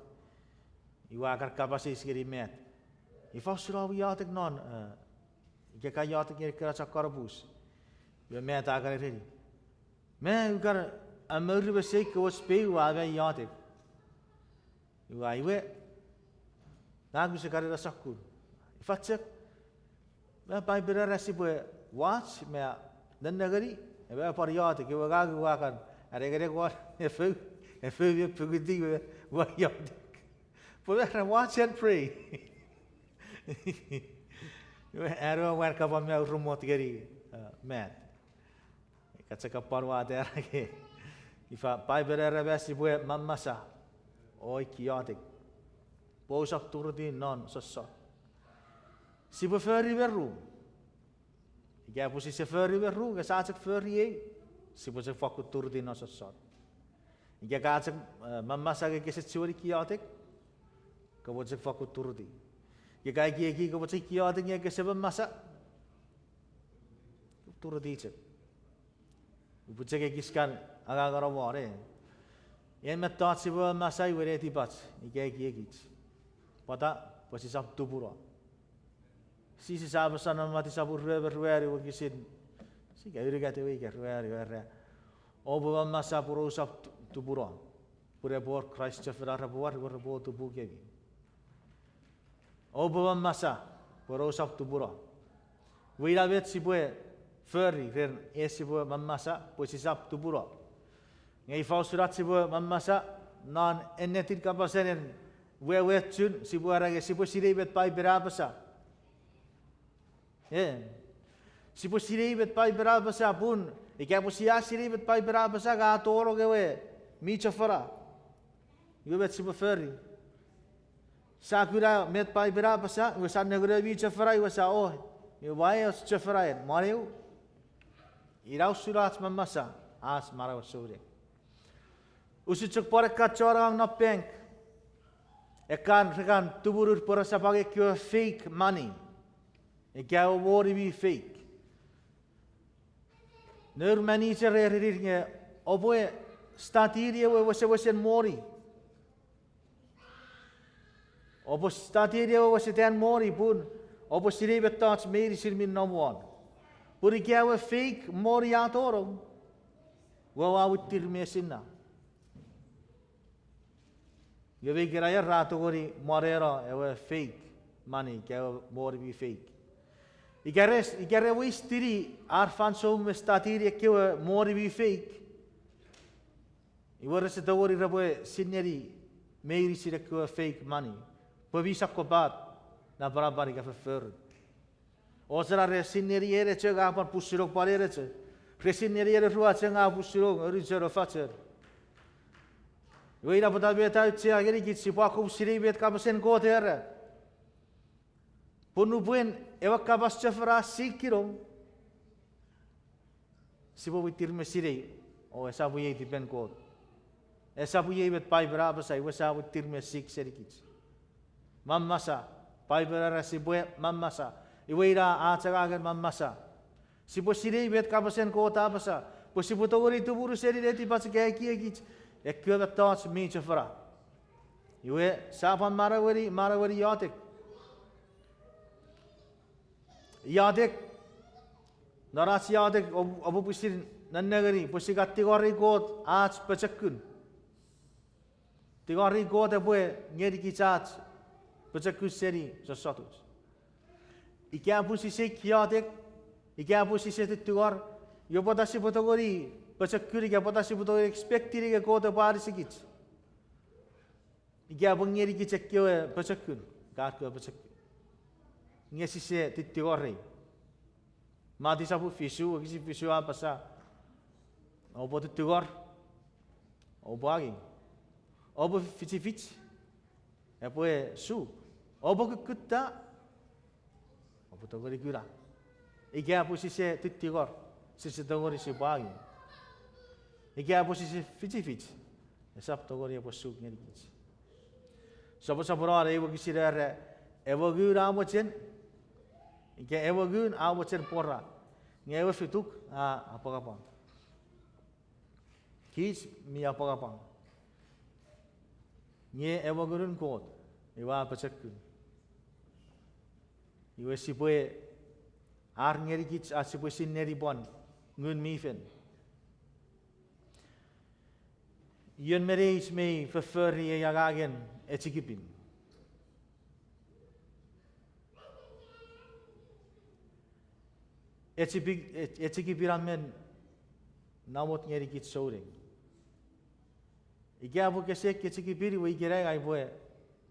Iwe a kan kapas eis ngeni Matt, ifa usun om iotek non, eh, ika ka iotek ngeni ekkena chon kanapus. Iwe Matt a kan ereni, me ua kan amouru mesei ekkoch pei ua ma iotek. Iwe, iwe, ngang use kan ena sokkun. Ifa chok, me Paipen era sipwe watch me nennengeni, me pwan iotek, iwe ngang ua kan anengeneng won efou, efou me pukuti, iwe ua iotek. Pwe me era watch and pray. Iwe, an ewe mwan kapwan me urumot ngeni, eh, Matt. Ka chok kapwan watte era ke. Ifa, Paipen era me sipwe mamasa o iotek pwe ousap turutiw non sossot. Sipwe fori me ru. Ika pwe sise fori me ru, nge sia chok fori ei, sipwe chok fakkun turutiw non sossot. Ika ka chok, eh, mamasa nge kese chiwen iotek, kopwe chok fakkun turutiw. Ika ka ekieki kopwe chok iotek nge kese mamasa, turutiw chok. Upwe chok ekis kan angangano won, e. En mettoch sipwe mamasa iwe netipach ika ekiekich. Pwata? Pwe sisap tupuno. Jises a apasa non Mati sopun rue me ruanu wokisin, ika unungat ewe ika ruanu, era, oupwe mamasa pwe ousap tu-, tupuno, pwe epwe wor Kraist chofona repwe war, iwe repwe otupukemi. Oupwe mamasa pwe ousap tupuno. Iwe ina met sipwe fori ren ach sipwe mamasa pwe sisap tupuno. Nge ifa usun ach sipwe mamasa non ennetin kapasen Wewen chun sipwe era nge sipwe sinei met Paipen a apasa. E, sipwe sinei met Paipen a apasa pun ika pwe sia sinei met Paipen a apasa nge a tonong ewe mi chofona, iwe met sipwe fori? Sia kuna met Paipen a apasa iwe sia nengeni mi chofona iwe sia, o, iwe ua eoch chofona en mwaneu. Ina usun ach mamasa ach manauen souneng. Usun chok pwan ekkan chon angang non bank, ekkan re kan tumunur pwe resap angei ekkewe fake money, ika ewe moni mi fake. Nour manager a erenir nge, oupwe studyni ewe wesewesen moni. Oupwe studyni ewe wesetan moni pun oupwe sinei mettoch meinisin mi nom won. Pun ika ewe fake moni a tonong, iwe oua mwittir mesinna. Nge me ikenai ra tongeni mwaneno ewe fake money, ika ewe moni mi fake. Ika re, ika re wasteni ar fansoun me studyni ekkewe moni mi fake, iwe rese tongeni repwe sineni meinisin ekkewe fake money, pwe mi sokkopat napanapan ika fofforun. Ochena re sineni enecho nge a pwan pusinong pwan enecho. Re sineni ene ruacho nge a pusinong onuchon o fachon. Iwe ina pwata met a auchea ngenikich sipwe akkom sinei met kapasen Kot era. Pun nupwen ewe kapas chofona a sikinong, sipwe mwittir mesinei, o esap iei tipen Kot. Esap iei met Paipen a apasa, iwe sia mwittir mesik senikich. Mamasa, Paipen era sipwe mamasa. Iwe ina ach angangen mamasa. Sipwe sinei met kapasen Kot a apasa, pwe sipwe tongeni tumunu seni netipach ika ekiekich ekkewe mettoch mi chofona. Iwe sia pwan manaueni, manaueni iotek. Iotek, non ach iotek, o, oupwe pwisin nennengeni pwe sia kan tingorei Kot ach pochokun. Tingorei Kot epwe ngenikich ach pochokun seni sossotuch. Ika pwe sise iotek, ika pwe sise tittingor, iwe pwata sipwe tongeni pochokun, ika pwata sipwe tongeni expectini nge Kot epwe anisikich? Ika pwe ngenikich ekkewe pochokun, Kot kewe pochokun, nge sise tittingorei. Mati sopun fisu, wokisin fisu a apasa, oupwe tittingor, oupwe angei, oupwe fichifich, epwe suk, oupwe kukkutta, oupwe tongeni kuna. Ika pwe sise tittingor, sise tongeni sipwe angei. Ika pwe sise fichifich, esap tongeni epwe suk ngenikich. Soposoponon ei wokisin era, ewe ngun a mochen, ika ewe ngun a mochen pwora, nge ewe fituk a apwangapwang. Kich mi apwangapwang, nge ewe ngunun Kot iwe a pochokun. Iwe sipwe, ar ngenikich ach sipwe sineni pwan Ngun mi Fel. Ion me neich mei fofori ei angangen echikipin? Echipi-, ech-, echikipin a men namot ngenikich souneng. Ika pwe kese echikipin iwe ikenai ngang upwe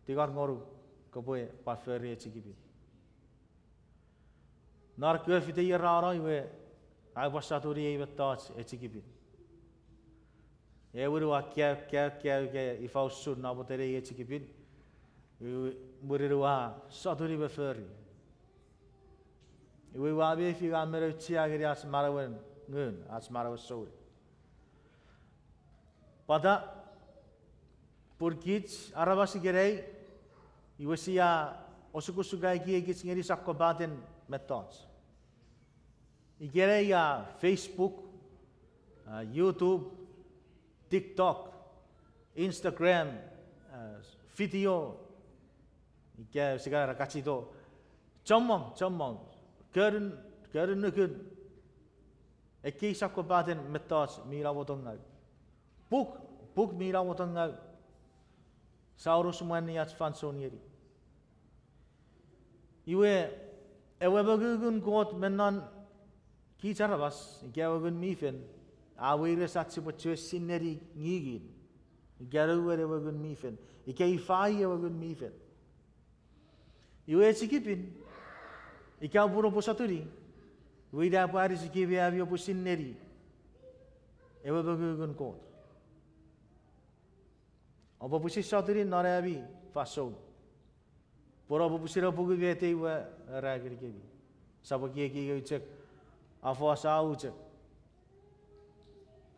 tingor ngonuk kopwe pwan fori echikipin. Non ekkewe fite ier ra no iwe, ngang upwe sotuni ei mettoch echikipin. Ewe ua kaeo, kaeo, kaeo ika ifa usun namot ei echikipin. Iwe, mwirin ua sotuni me fori. Iwe ua mefi ngang mi auchea ngeni ach manauen ngun, ach manauen souneng. Pwata? Pun kich aramas ikenai, iwe sia osukosuka ekiekich ngeni sokkopaten mettoch. Ikenai a Facebook, a YouTube, TikTok, Instagram, a video, ika sia kan era kachito. Chommong, chommong. Konun, konun nukun. Ekkei sokkopaten mettoch mi namwotongau. Puk, puk mi namwotongau. Sia orusu mwanni ach fansoun ngeni. Iwe, ewe mongungun Kot me non kich aramas, ika ewe Ngun mi Fel, a weires ach sipwe chuen sineni ngingin. Ika nouwen ewe Ngun mi Fel, ika ifa i ewe Ngun mi Fel. Iwe echikipin, ika pun oupwe sotuni, iwe ina pwe anisikemi ami oupwe sinneni ewe mongungun Kot. Oupwe pwisin sotuni non ami fansoun. Pwe oupwe pwisin apungu met ewe ra ngenikemi. Sap ekieki nge chok, a fos a u chok.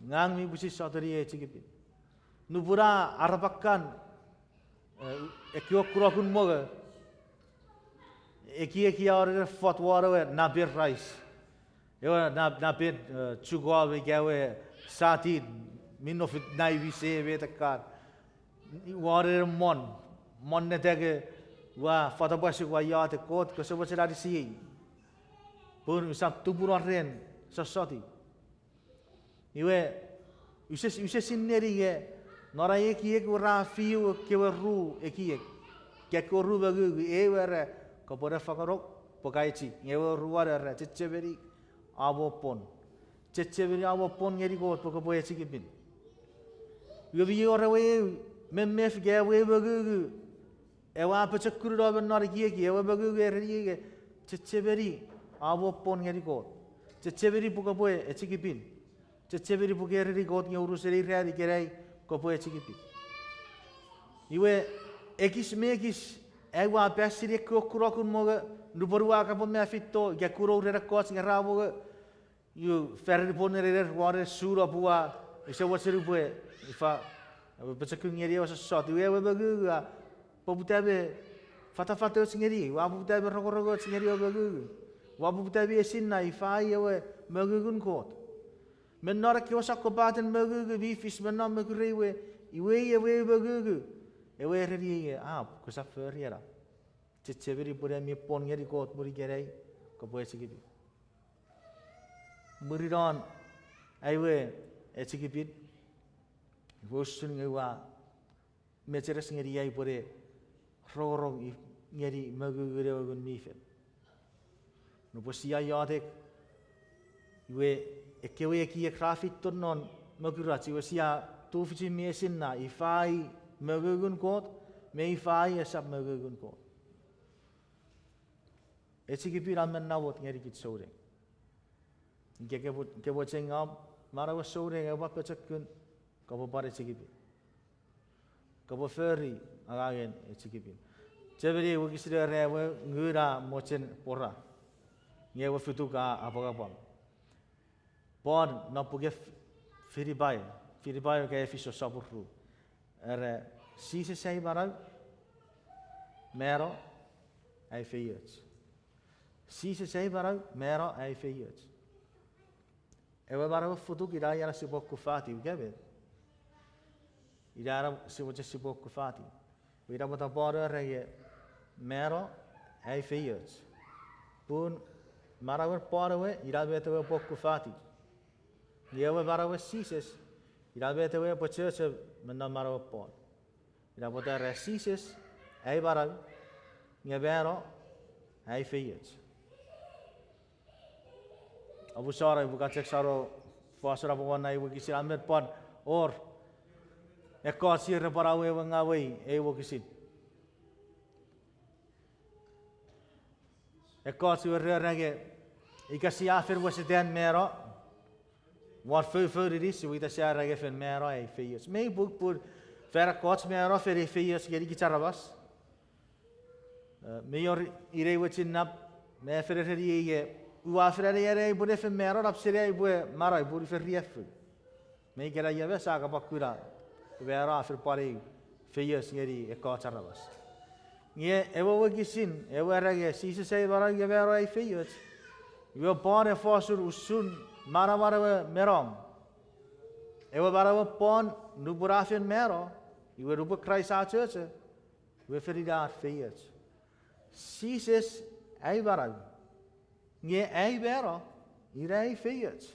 Ngang mi pwisin sotuni echikipin. Nupwen a arapakan, eh, ekkewe kunokun mongo, ekieki a wor ne fot won ewe napen rice. Ewe na-, napen, eh, chuko me ika ewe satin, mi nofit nai mi se met ekkan. Won ena mon, mon neteke, ua fatapwasuk ua iotek, Kot, kose mochen anisiei. Pun usap tupuno ren sossoti. Iwe, use, use sinneni nge, non ai ekiek we ra fiu ekkewe ru ekiek. Ekkewe ru mongungun, ewe ra, kopwe ne fangonuk, pwe ka echik, nge ewe oruan ra, chechemeni, aua pwon. Chechemeni aua pwon ngeni Kot pwe kopwe echikipin. Iwe mi wor ewe eu, memef ika ewe mongungun, ewe a pochokun no me non ekieki, ewe mongungun ereniei, chechemeni aua pwon ngeni Kot. Chechemeni pwe kopwe echikipin. Chechemeni pwe ke ereni Kot nge unusen ei ran ikenai kopwe echikipin. Iwe, ekis me ekis, ai ua pasini ekkewe kunokun mongo, nupwen ua kapong me a feito, ika kunou ren ekkoch nge ra mongo, iwe, fori pwon nenener won ewe suno pwe ua, use mochen upwe, ifa, ewe pochokun ngeni ewe sossot, iwe ewe mongungun a, poputa me fatafatoch ngeniei, ua poputa me rongorongoch ngeni ewe mongungun. Ua poputa me esinna ifa i ewe mongungun Kot. Me non ekkewe sokkopaten mongungun mi fis me non mokurei we, iwe i ewe mongungun. Ewe ereniei, a, kosap fori ena. Chechemeni pwe ne mi pwon ngeni Kot mwen ikenai, kopwe echikipin. Mwirin non ai we echikipin, iwe usun nge ua mecheres ngeni ai upwe ne rongorong i-, ngeni mongungun ewe Ngun mi Fel. Nupwen sia iotek, iwe ekkewe ekiek ra feito non mokurach, iwe sia tufichin mi esinna ifa i mongungun Kot, me ifa i esap mongungun Kot. Echikipin a men namot ngeni kich souneng. Ika ke, ke mochen ngau, manauen souneng ewe pwan pochokun, kopwe pwan echikipin. Kopwe fori angangen echikipin. Chechemeni wokisin era ewe ngun a mochen pwora. Nge ewe futuk a apwangapwang. Pwan non puken F-, Filipai, Filipai ika Efisos sopun ru. Era, Jises ai manau, mano, ai feioch. Jises ai manau, mano, ai feioch. Ewe manauen futuk ina ian sipwe okkufatiw, ika met? Ina ian sipwe, sipwe okkufatiw. Ina pwata Paul a era nge, mano, ai feioch. Pun manauen Paul ewe, ina met ewe epwe okkufatiw. Nge ewe manauen Jises, ina met ewe epwe chocho me non manauen Paul. Ina pwata era Jises, ai manau, nge mano, ai feioch. Oupwe sano, oupwe kan chok sano, fosun apwongan ai wokisin a men pwan wor ekkoch ir repwe pwan awewe ngawei ei wokisin. Ekkoch ir ra era nge, ika sia fen wesetan mano, won foufoun inis, iwe ita sia era nge fen mano ai feioch. Mei pung pun fan ekkoch mano fen ei feioch ngeni kich aramas. Eh, mei wor inei we chinnap, me a fen ereniei nge, ua fen aneanei pwe ne fen mano nap seni ai upwe manau pun fen riaffou. Me ikenai ia me sa kapakuna, mano a fen pwan ei feioch ngeni ekkoch aramas. Nge ewe wokisin, ewe era nge Jises ai manau nge mano ai feioch. Iwe pwan e fosun usun manaman ewe me nom. Ewe manauen Paul nupwen a fen mano, iwe nupwen Kraist a chocho, iwe fen ina ar feioch. Jises ai manau, nge ai mano, ina ai feioch.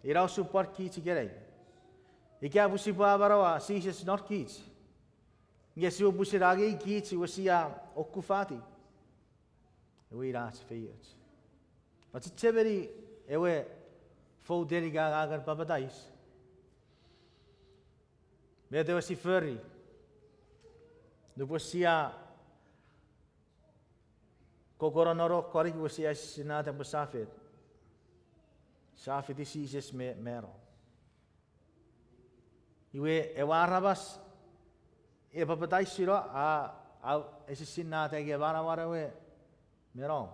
Ina usun pwan kich ikenai. Ika pwe sipwe amanaua Jises non kich, nge sipwe pwisin angei kich iwe sia okkufatiw. Ewe ina ach feioch. Ach chechemeni ewe fouten ika angangen papatais. Met ewe si fori nupwen sia kokkono non konik, iwe sia esisinnata pwe sia fet, sia fiti Jises me mano. Iwe ewe aramas e papataisino a, a esisinnata nge manauan ewe me nom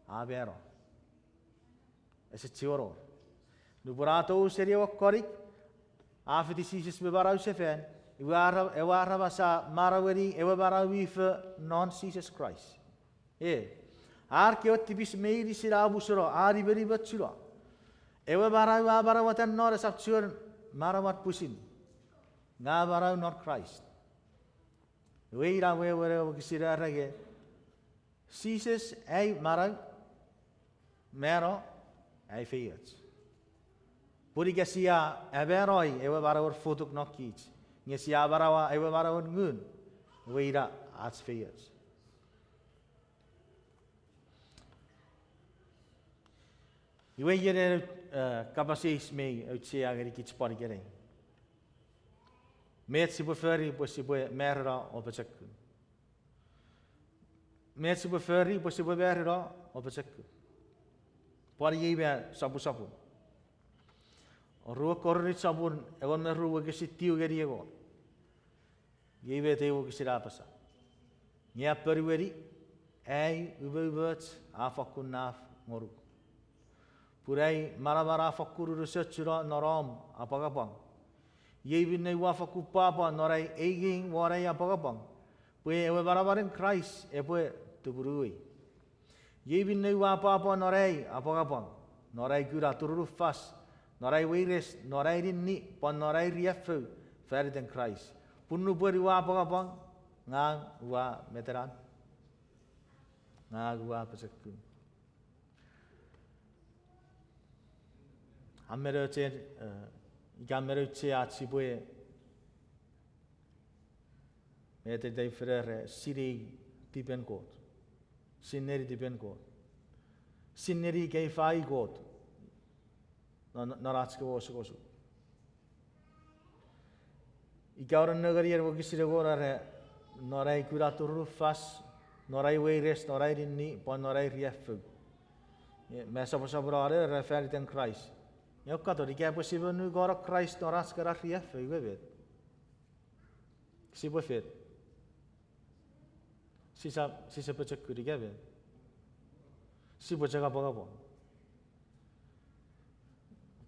a mano. Ese chiwen wor. Nupwen a tou seni ewe konik, a fiti Jises me manau sefan, iwe ara-, ewe aramas a manaueni ewe manau mi fo non Jises Kraist. E, ar kewe tipis meinisin a musuno, a nimenimochuno. Ewe manau a manauata non esap chiwen manauan pwisin, nge a manau non Kraist. Iwe ina wewen ewe wokisin a era nge, Jises ai manau, mano ai feioch. Pun ika sia amanoi ewe manauen futuk non kich, nge sia amanaua ewe manauen ngun, iwe ina ach feioch. Iwe iei, eh, kapas eis mi auchea ngeni kich pwan ikenai. Met sipwe fori pwe sipwe marino o pochokun? Met sipwe fori pwe sipwe marino o pochokun? Pwan iei me sopusopun. Rue Korint sopun engon me ru wokisin tiu ngeni engon. Iei met ei wokisin a apasa: Nge a ponueni, ai umoumoch a fakkun naf ngonuk, pun ai manaman a fakkun unusochuno non om apwangapwang. Iei minne ua fakkun pwapwa non ai einging won ai apwangapwang, pwe ewe manamanen Kraist epwe tumunui. Iei minne ua pwapwa non ai apwangapwang, non ai kuna turunufas, non ai weires, non ai ninni, pwan non ai riaffou fan iten Kraist. Pun nupwen ua apwangapwang, ngang ua metenan, ngang ua pochokun. A men auchea, eh, ika a men auchea ach sipwe, met ei tei fenere, sinei tipen Kot. Sinei tipen Kot. Sinei ika ifa i Kot non, non ach kewe osukosuk. Ika oua nengeni ewe wokisin engon a era, non ai kuna turunufas, non ai weires, non ai ninni, pwan non ai riaffou. E, me soposopono a era fan iten Kraist. Nge oua katon, ika pwe sipwe nukuno Kraist non ach kana riaffou, iwe met sipwe fet? Sisap, sisap pochokun ika met? Sipwe chok apwangapwang.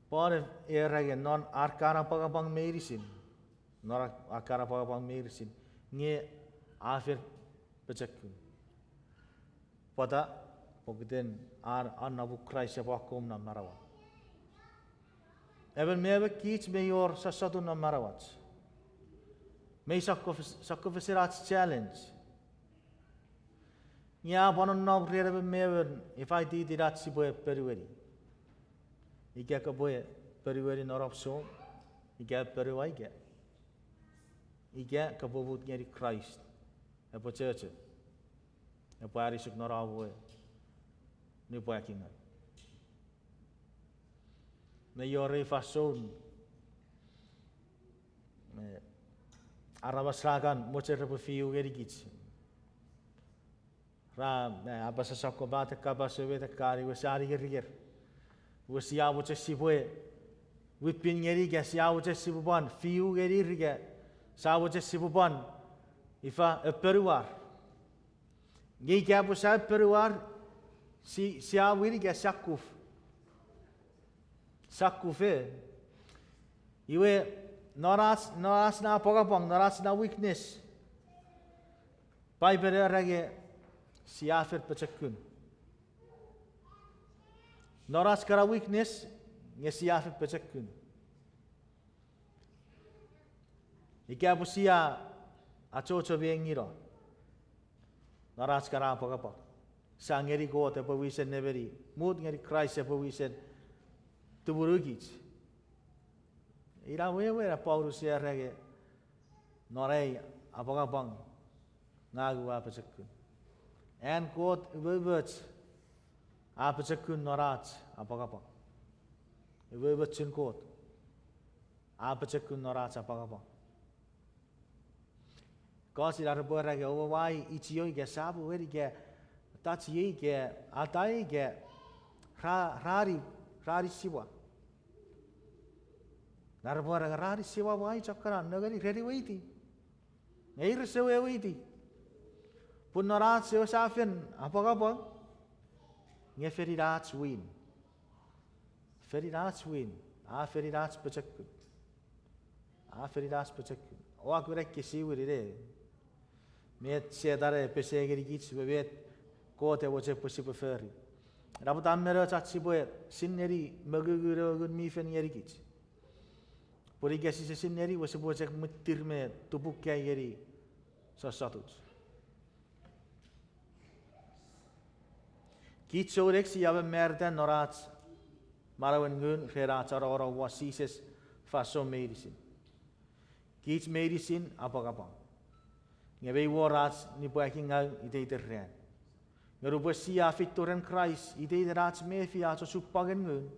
Pwan e era nge non ar kana apwangapwang meinisin, non ar, ar kana apwangapwang meinisin, nge a fen pochokun. Pwata? Pokiten an, an napun Kraist epwe akkom non manauan. Emon me emon kich mei wor sossotun non manauach. Mei sokkofes-, sokkofesen ach challenge. Nge a pwan nonnom ren emon me emon ifa ititin ach sipwe ponueni. Ika kopwe ponueni non om song, ika ponueni ika, ika kopwe mut ngeni Kraist epwe chocho, epwe anisuk non om we nipwakingaw. Me iorei fansoun, eh, aramas ra kan mochen repwe fiu ngenikich. Ra, eh, apasa sokkopat kapas ewe met kan iwe sia nikeriker. Iwe sia mochen sipwe wipin ngeni ika sia mochen sipwe pwan fiu ngenir ika sia mochen sipwe pwan ifa, aponuar. Nge ika pwe sia aponuar, si, sia win ika sia kuf. Sia kuf e. Iwe, non ach, non ach na apwangapwang, non ach na weakness, Paipen a era nge sia fen pochokun. Non ach kana weakness, nge sia fen pochokun. Ika pwe sia achocho me engino non ach kana apwangapwang, sia ngeni Kot epwe wisen nemeni, mut ngeni Kraist epwe wisen tumunukich. Ina wewen Paulus a era nge, non ai apwangapwang ngang ua pochokun. An Kot umoumoch a pochokun non ach apwangapwang. Umoumochun Kot a pochokun non ach apwangapwang. Kosin ar repwe era ika oua wai ichioi ika sapu eni ika tachiei ika atai ika ra-, rani, rani siwa. Ar repwe era rani siwa wai chokkenan nengeni ren weiti. Nge ir rese weweiti. Pun non ach ewe sa fen apwangapwang, nge fen ina ach win. Fen ina ach win. A fen ina ach pochokun. A fen ina ach pochokun. Oua kuna ekkesiwin ine. Met Setan e pese ngenikich me met Kot e mochen pwe sipwe fori. Ina pwata mi och ach sipwe sinei mongungun ewe Ngun mi Fel ngenikich. Pun ika sise sinei, iwe sipwe chok mwittir me tupukkei ngeni sossotun. Kich souneng sia mamarita non ach manauen ngun ren ach anongonong won Jises fansoun meinisin. Kich meinisin apwangapwang. Nge mei wor ach nipwakingau iteiten ran. Nge nupwen sia feito ren Kraist iteiten ach mefi ach osupwangen ngun,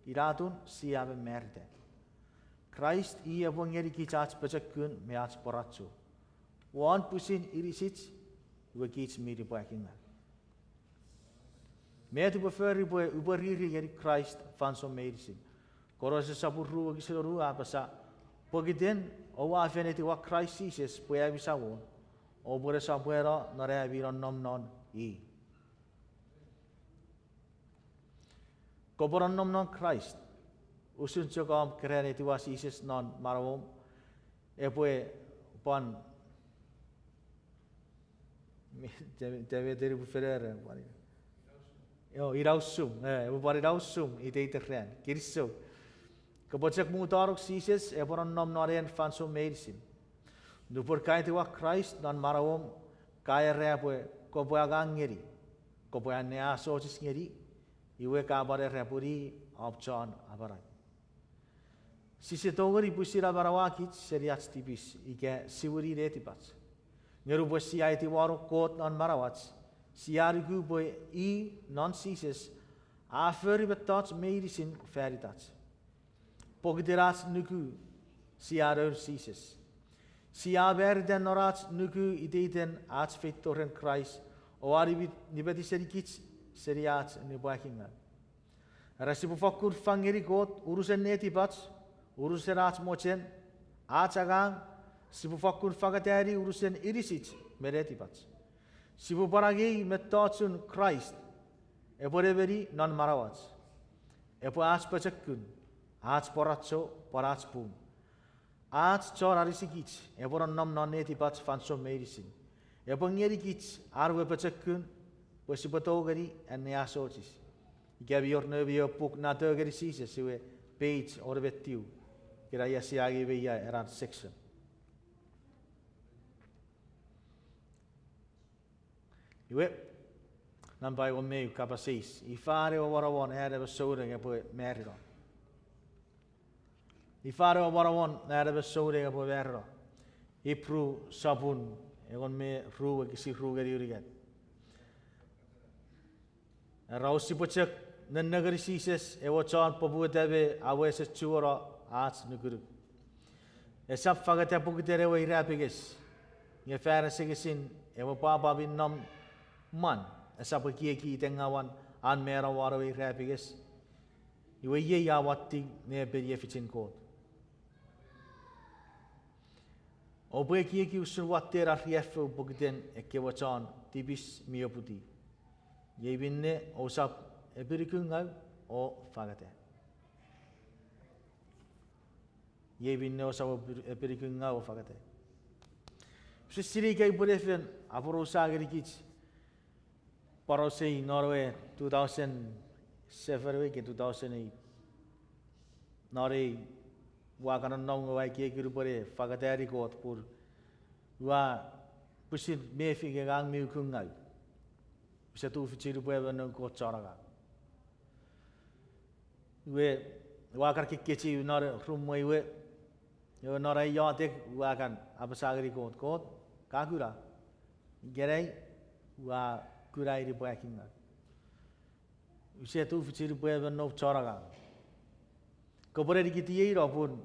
ina atun sia mamarita. Kraist i epwe ngenikich ach pochokun me ach pworacho. Won pwisin inisich, iwe kich mi nipwakingau. Met upwe fori pwe upwe riri ngeni Kraist fansoun meinisin? Kolose sopun ru wokisin wonu a apasa, pokiten oua fen etiwa Kraist Jises pwe ami Samon, oupwe ne sopweno non ami nonnom non i. Kopwe nonnom non Kraist, usun chok om keran etiwa Jises non manauom, epwe pwan, te, te met eni pwe fen era, pwan ina usum, e, epwe pwan ina usum iteiten ran. Kinisou. Kopwe chok mutano Jises epwe nonnom non en fansoun meinisin. Nupwen ka etiwa Kraist non manauom, ka era pwe kopwe angang ngeni, kopwe anneasochis ngeni, iwe ka pwan era pwe i om chon amanau. Sise tongeni pwisin amanaua kich seni ach tipis ika siwini netipach. Nge nupwen sia etiwano Kot non manauach, sia nuku pwe i non Jises a fori mettoch meinisin fan itach. Pokiten ach nuku sia noun Jises. Sia mamarita non ach nuku iteiten ach feito ren Kraist, o a nipetisenikich seni ach nipwakingau. Era sipwe fokkun fang ngeni Kot unusen netipach, unusen ach mochen, ach angang, sipwe fokkun fangatani unusen inisich me netipach. Sipwe pwan angei mettochun Kraist epwe nemeni non manauach. Epwe ach pochokun, ach pworacho, pwan ach pung. Ach chon anisikich epwe nonnom non netipach fansoun meinisin. Epwe ngenikich an we pochokun pwe sipwe tongeni anneasochis. Ika mi wor noumi ewe puk Nato ngeni Jises, iwe page wone me tiu. Ika ia sia angei me ia ena section. Iwe, nampa engon me eu, kapas eis: Ifan ewe monomon an emon souneng epwe marino? Ifan ewe monomon an emon souneng epwe marino? Ipru sopun engon me ru wokisin ru ngeni unungat. Era, ousipwe chok nennengeni Jises ewe chon poputa me a wesen chuono ach nukunuk. Esap fangeta pokiten ewe irapenges, nge fan asengesin ewe pwapwa mi nom mwan esap ekieki itengawon an mano won ewe irapenges, iwe iei a watte ne epeni efichin Kot. Oupwe ekieki usun watten ar riaffou pokiten ekkewe chon tipis mi oputi. Iei minne ousap epinukungaw o fangeta. Iei minne ousap epi-, epinukungaw o fangeta. Use sinei ika upwe ne fen aporausa ngenikich poraus ei non ewe two thousand seven ewe ika two thousand eight. Non ei ua kan nonnom nge ua ekieki upwe ne fangatani Kot pun ua pwisin mefi nge ngang mi ukungaw. Use tufichin upwe emon noun Kot chon angang. Iwe, ua kan kekkechiw non rumwe iwe, iwe non ai iotek ua kan apasa ngeni Kot, Kot, ka kuna. Ikenai ua kuna ei nipwakingaw. Use tufichin upwe emon noum chon angang. Kopwe ne nikitiei no pun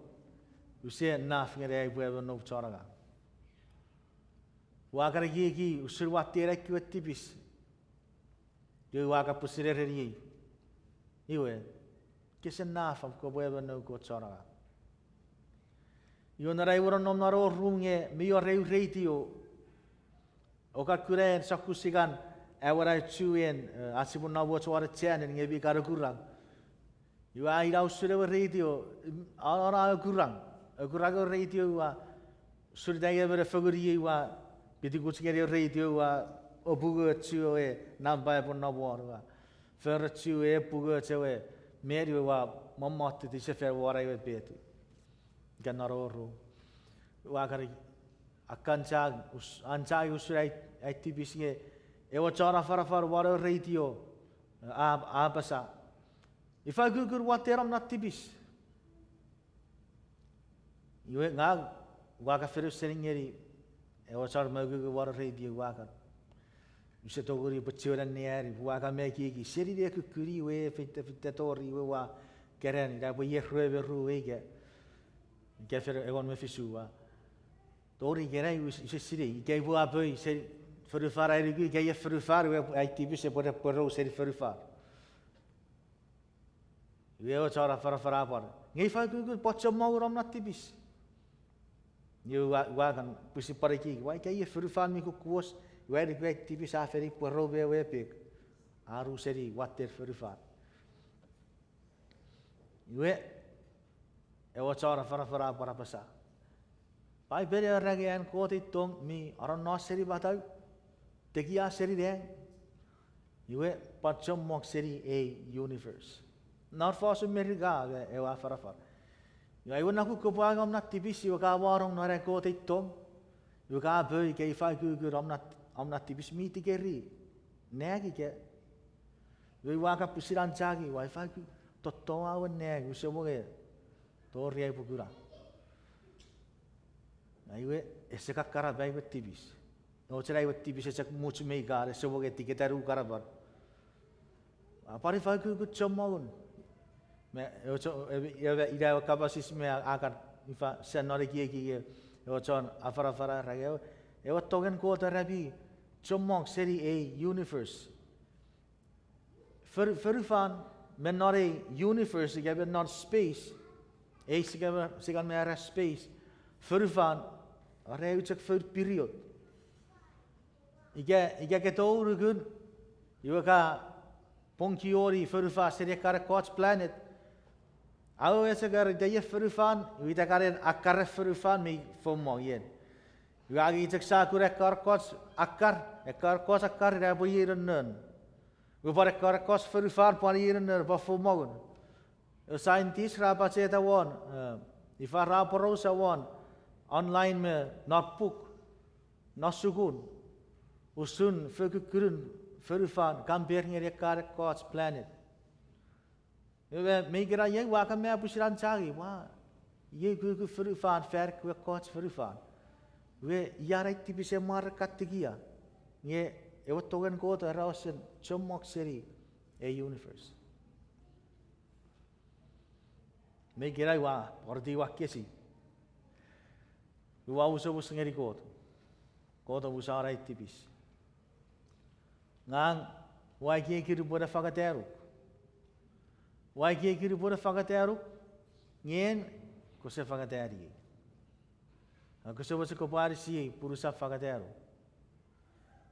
use naf ngeni ai upwe emon noum chon angang. Ua kan ekieki usun watten ai kewe tipis. Iwe ua kan pwisin ereniei, iwe, kese naf om kopwe emon noun Kot chon angang. Iwe non ai we nonnom non ewe rum nge mi wor eu radio. Oua kan kuna en sokkun sia kan awena chuen, eh, ach sipwe nom won channel nge mi kan okurang. Iwe a ina usun ewe radio, mm, a, a okurang. Okurang ewe radio ua, usun ita emon a fengeni ei ua, pitikuch ngeni ewe radio ua, opungochu ewe nampa epwe nom won ua, forochu ewe pungoch ewe meni we ua, mommot iti sefan won ai we petu. Ika non ewe rum. Ua kan, akkan chang, us-, an chang usun ai, ai tipis nge, ewe chon afanafan won ewe radio, a, a apasa, ifa ukukun watten om na tipis? Iwe ngang, ua kan fen ausening ngeni ewe chon mi ukukun won ewe radio, ua kan, use tongeni pwe chiwen anneani, pwe ua kan me ekieki seni ne kukkuni we feita feita tori iwe ua keran ina pwe ier rue me ruu ika, ika fen engon me fisu ua, tori ikenai use, use sinei ika ipwe apoi seni fonufan ai nuku ika iei fonufan iwe ai tipis epwe ne pwerou seni fonufan. Iwe ewe chon afanafan a pwan, nge ifa ukukun pwan chommongun om na tipis? Iwe ua, ua kan pwisin pwan ekieki, ua ika iei fonufan mi kukkuwos, iwe ai nuku ai tipis a fen pwerou me ewe epek, a ru seni watten fonufan. Iwe, ewe chon afanafan a pwan apasa, Paipel a era nge an Kot ei tong mi anonno seni matau, tekia seni nang, iwe pwan chommong seni ei universe. Non fosun Merika me ewe afanafan, iwe, iwe nge nukun kopwe angei om na tipis iwe ka wanong non an Kot ei tong, iwe ka apoi ika ifa ukukun om na, om na tipis mi tikeri nang ika. Iwe ua kan pwisin an chang, ua ifa uku, tottoawen nang use monge tori ai upwe kuna. Iwe, ese kakkarapa ai we tipis. Ochun ai we tipis e chok much me ikan, ese monge tiketanu karapan. A pwan ifa ukukun chommongun? Me ewe cho-, ewe, ewe, ina ewe kapas eis me a, a kan ifa, sia non ekieki nge ewe chon afanafan a era nge ewe, ewe tongen Kot era mi chommong seni ei universe. Fon-, fonufan, me non ei universe ika me non space, ei sia kan, sia kan me era space, fonufan, are eu chok foun period. Ika, ika ke tou nukun, iwe ka pwongkioni fonufan seni ekkan ekkoch planet. Awewe chok ar ita iei fonufan, iwe ita kan en akkar fonufan mi foumong ien. Iwe angei chok sa kuna ekkan ekkoch akkar, ekkan ekkoch akkar ina pwe iei nonnon. Iwe pwan ekkan ekkoch fonufan pwan iei nonnon pwan foumongun. Ewe scientist ra pacheta won, eh, ifa ra aporausa won online me non puk, non sukun, usun fokukkunun fonufan compare ngeni ekkan ekkoch planet. Iwe me ikena iei ua kan me pwisin an chang, ua, iei ukukun fonufan fan ekkewe ekkoch fonufan. Iwe ian ai tipis e mwarekatikia, nge ewe tongen Kot era wesen chommong seni ei universe. Me ikenai ua pwan etiwa kesi, ua omusomus ngeni Kot, Kot omusano ai tipis. Ngang ua ekieki nupwen a fangatanuk. Ua ekieki nupwen a fangatanuk, nge en, kose fangataniei. A kose mochen kopwe anisiei pun usap fangatanuk.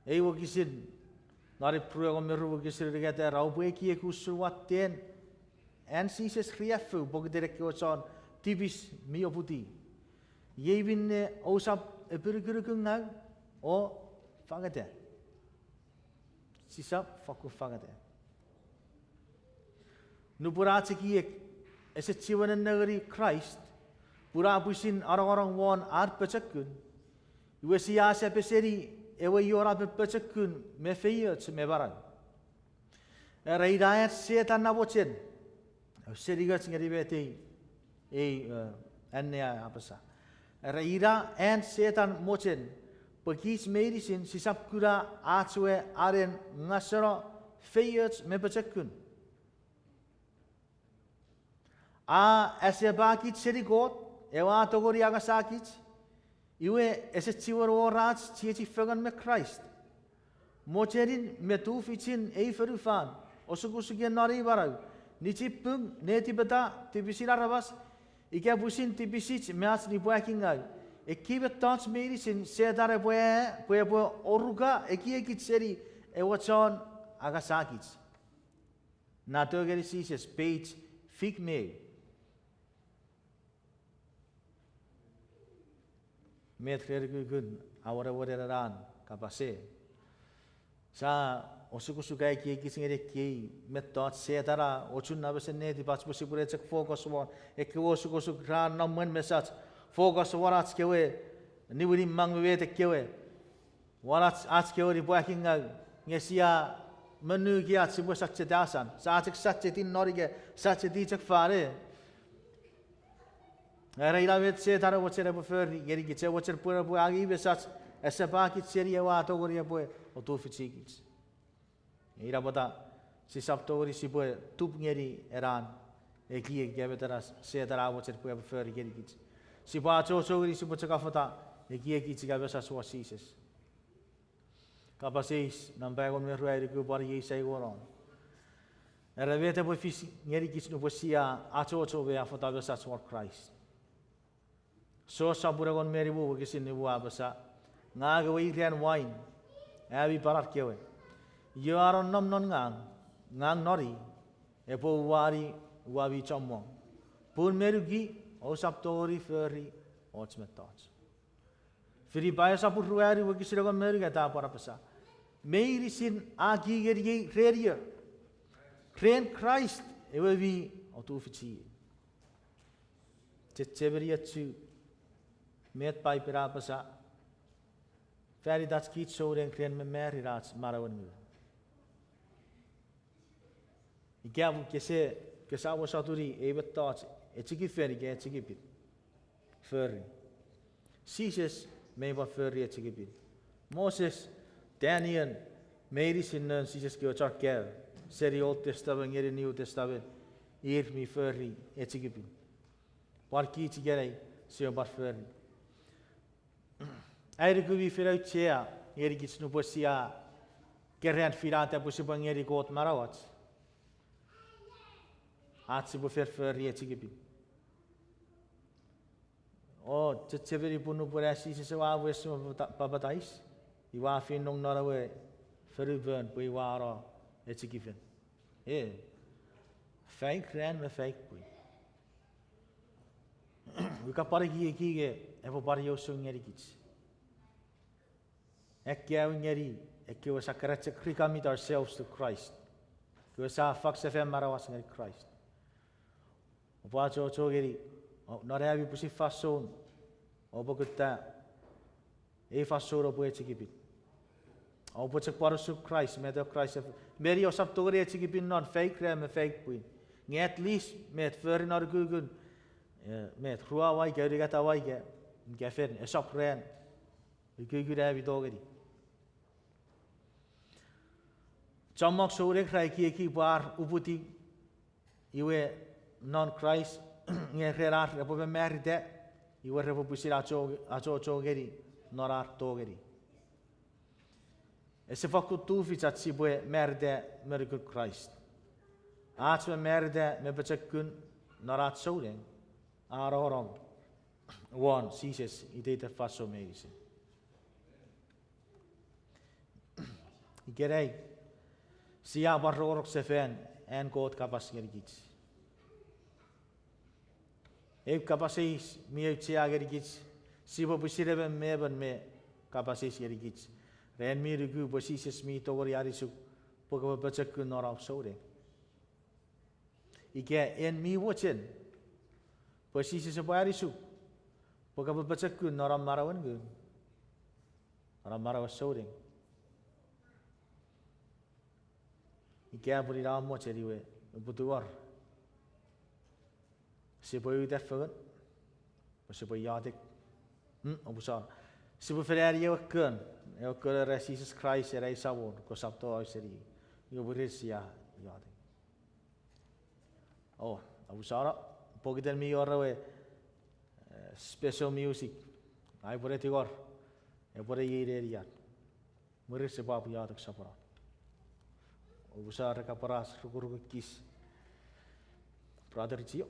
Ei wokisin, non Ipru engon me ru wokisin unungat a era, oupwe ekieki usun watten an Jises riaffou pokiten ekkewe chon tipis mi oputi. Iei minne ousap epinukunukungaw o fangeta. Sisap fakkun fangeta. Nupwen ach ekiek ese chiwen nengeni Kraist, pun a pwisin anongonong won ar pochokun, iwe sia asepeseni ewe ionapen pochokun me feioch me manau. Era ina an Setan na mochen, ausening och ngeni met ei, ei, eh, annea apasa. Era ina an Setan mochen, pwe kich meinisin sisap kuna ach we anen ngaseno, feioch me pochokun. A asepakich seni Kot, ewe a tongeni angasakich, Iwe ese chiwen wor ach chiechi fengen me Kraist. Mochenin me tufichin ei fonufan, osukosuken non ei manau, nichipung, netipeta, tipisin aramas, ika pwisin tipisich me ach nipwakingau. Ekkei mettoch meinisin Setan epwe aea pwe epwe oruka ekiekich seni ewe chon angasakich. Na to ngeni Jises page fik me ew. Met ren ukukun awenewenenen an kapas e. Sia osukosuka ekiekich ngeni ekkei mettoch Setan a ochun na mesen netipach pwe sipwene chok focus won ekkewe osukosuk ra nom mwen mesach, focus won ach kewe niwinimang me met ekkewe, won ach, ach kewe nipwakingau, nge sia monuki ach sipwe sacheta asan, sia chok sacheti non ika sacheti chok fan e. Era ina met Setan a mochen epwe fori ngenikich, e mochen pwe epwe angei mesach, esepakich seni ewe a tongeni epwe otufichikich. Ina pwata sisap tongeni sipwe tup ngeni ena ekiek ika met ena Setan a mochen pwe epwe fori ngenikich. Sipwe achocho ngeni, sipwe chok affata ekiekich ika mesach won Jises. Kapas eis, nampa engon me ruu, ai nuku pwan iei sia iwonon. Era met epwe fis ngenikich nupwen sia achocho me affata mesach won Kraist. Jon sopun engon me nimu wokisin nimu a apasa, ngang ewe iran wain, ami panar kewe. Io a nonnom non ngang, ngang non i, epwe uwani uwa mi chommong. Pun me nuki ousap tongeni fori och mettoch. Filipai sopun ruanu wokisin engon me unungat a pwan apasa, meinisin a ki ngeniei ren io, ren Kraist ewe mi otufichi. Chechemeni ochu met Paipen a apasa fan itach kich souneng ren mamarin ach manauen ngun. Ika pun kese, kese amwosatuni ei mettoch, echikifen ika echikipin, fori. Jises mei pwan fori echikipin. Moses, Daniel, meinisin noun Jises kewe chon kaeo seni Old Testament ngeni New Testament, ir mi fori echikipin. Pwan kich ikenai sipwe pwan fori. Ai nuku mi fen auchea ngenikich nupwen sia keran finata pwe sipwe ngeni Kot manauach, ach sipwe fen fori echikipin. O chechemeni pun nupwen an Jises ewe a wes me pata-, papatais, iwe a finong non ewe fonupon pwe iwe a no echikifen. E, faik ran me faik pwin. Ika pwan ekieki nge epwe pwan iosung ngenikich. Akkaewin ngeni ekkewe sia keran chok recommit ourselves to Christ. Ekkewe sia fak sefan manauach ngeni Kraist. Oupwe achocho ngeni, o, non ami pwisin fansoun, oupwe kutta ei fansoun oupwe echikipin. Oupwe chok pwan usun Kraist, met ewe Kraist, meni ousap tongeni echikipin non faik ran me faik pwin. Nge at least met fori non ukukun, e, met ruu awa ika unungat awa ika, ika fen esop ran, ukukun ami tongeni. Chommong souneng ra ekieki pwe ar uputiw iwe non Kraist, nge ren ar repwe mamarita, iwe repwe pwisin acho-, achocho ngeni non ar tongeni. Ese fakkun tufich ach sipwe marita me nukun Kraist. Ach mamarita me pochokun non ach souneng a nonnom won Jises iteiten fansoun meinisin. Ikenai, sia pwan rongorong sefan an Kot kapas ngenikich. Eu kapas eis mi auchea ngenikich, sipwe pwisin emon me emon me kapas eis ngenikich ren mi nuku pwe Jises mi tongeni anisuk pwe kopwe pochokun non om souneng. Ika en mi mochen pwe Jises epwe anisuk pwe kopwe pochokun non om manauen ngun, non om manauen souneng. Ika pun ina om mochen iwe, upwe tungor. Sipwe uta fengen, pwe sipwe iotek. Mm, oupwe sor. Sipwe fen ani ewe kon, ewe kon era Jises Kraist ena i Samon, kosap towau seni. Iwe pwirin sia iotek. O, oupwe sor, pokiten mi wor ewe, e, special music. Ai pwene tingor, epwene iei nenian. Mwirin sipwe pwan iotek soponon. Oupwe sa re kaparas rukurukukich. Brother Gio.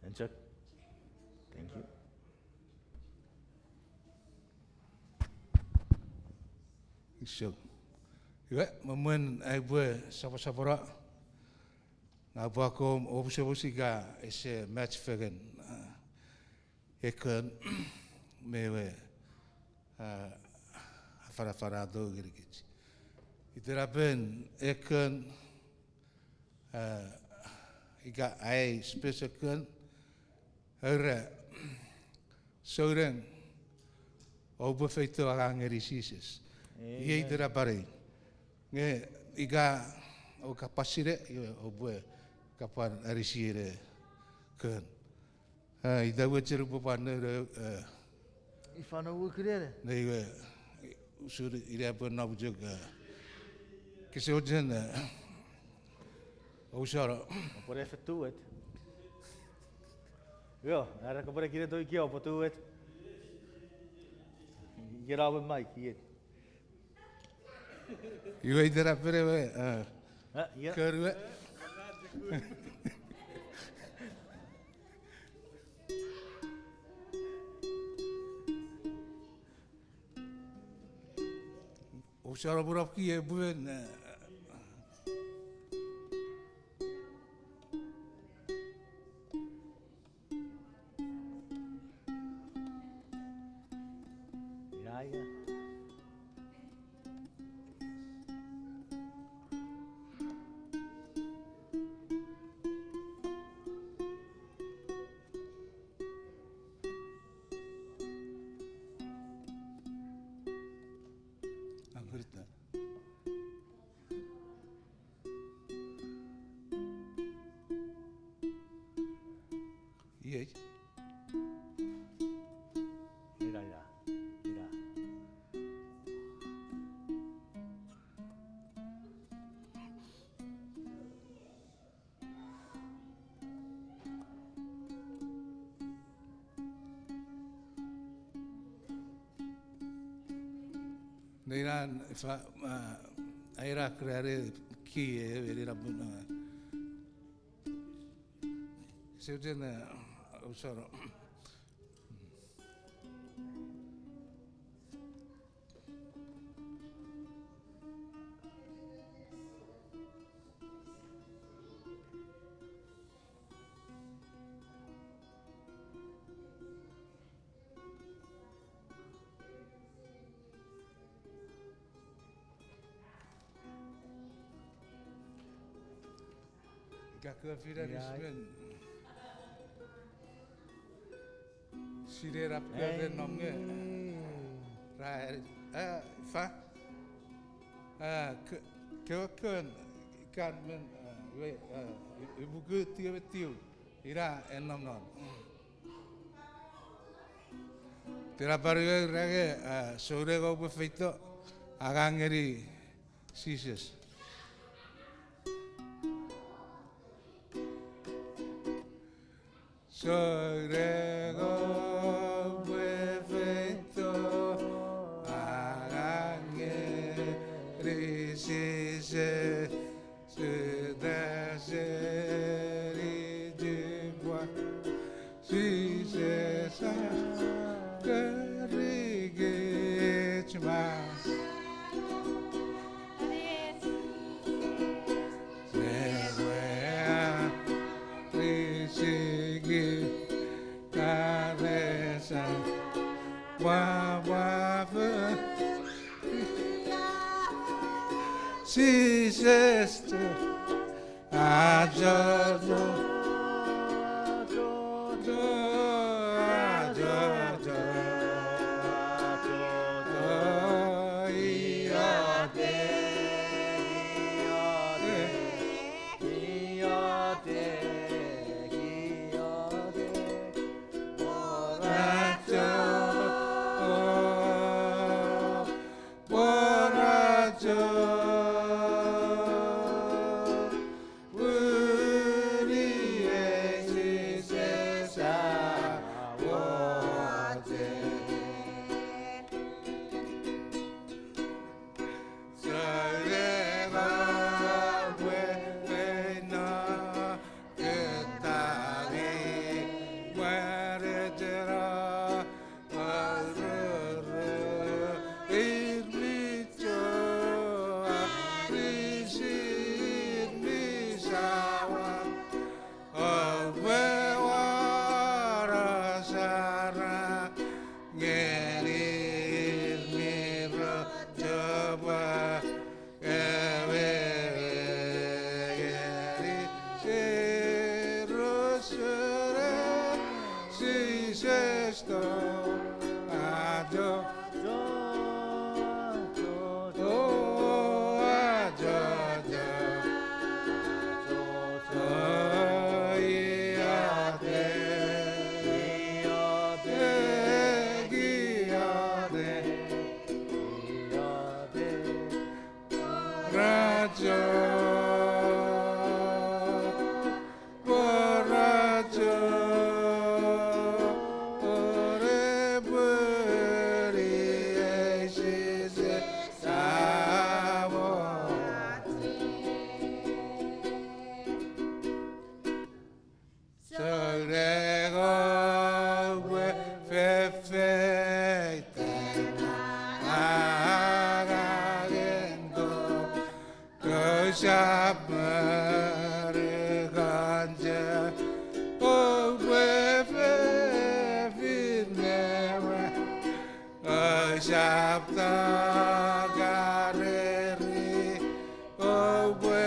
And check. Thank you. Isok. Iwe, me mwen aipwe soposopono, ngang upwe akkom omusomus ika ese match fengen, ah, ekkan me ewe, ah, afanafan a tou ngenikich. Itenapen ekkan, ah, ika ai special ekkan, era, souneng, oupwe feito angang ngeni Jises. Iei itenapanei. Nge ika oua kapas sinei, iwe oupwe kapwan anisiei ne kon. Ah, ita we chenu pwe pwan ne, ne, eh, Ifan oua kunene? Ne iwe, usun ina pwe nom chok, eh, kese mochen, eh, ousano. Oupwe ne fetuet. Io, are kopwe ne kineto ikio oupwe tuet. Ikenai we Mike, iei. Iwe itenapen ewe, eh, ah, iei. Kerue. Ousano pun apki epwe, eh, ia, ia. Iei. Ira, ira. Ira. Neinan ifa, ah, aira krare ki e, eri napun, ah, seuten, ah, ousano. Ika kewe finanismen. Sinei nap kewe ren nom nge. Ra, eh, fa. Eh, ke-, kewe kon, ikan men, eh, iwe, eh, i-, ipuku tiu me tiu. Ina en nom non. Tinapan iwe ra nge, eh, souneng oupwe feito, angang ngeni Jises. Souneng oupwe feito, angang ngeni Jises, seta seni tipwa. Jises a korikich ma. Ewe a risiki karesa pwapwa fe. Jises. Oupwe wor asara ngeni ir mi rochopwa, ewe ngeni Jerusalem, Jises to, ajo, to, ajo, to. Sou ne kopwe fefeita angangen Kot, kosap mori kan je, kopwe fefin me we, kosap takareri, kopwe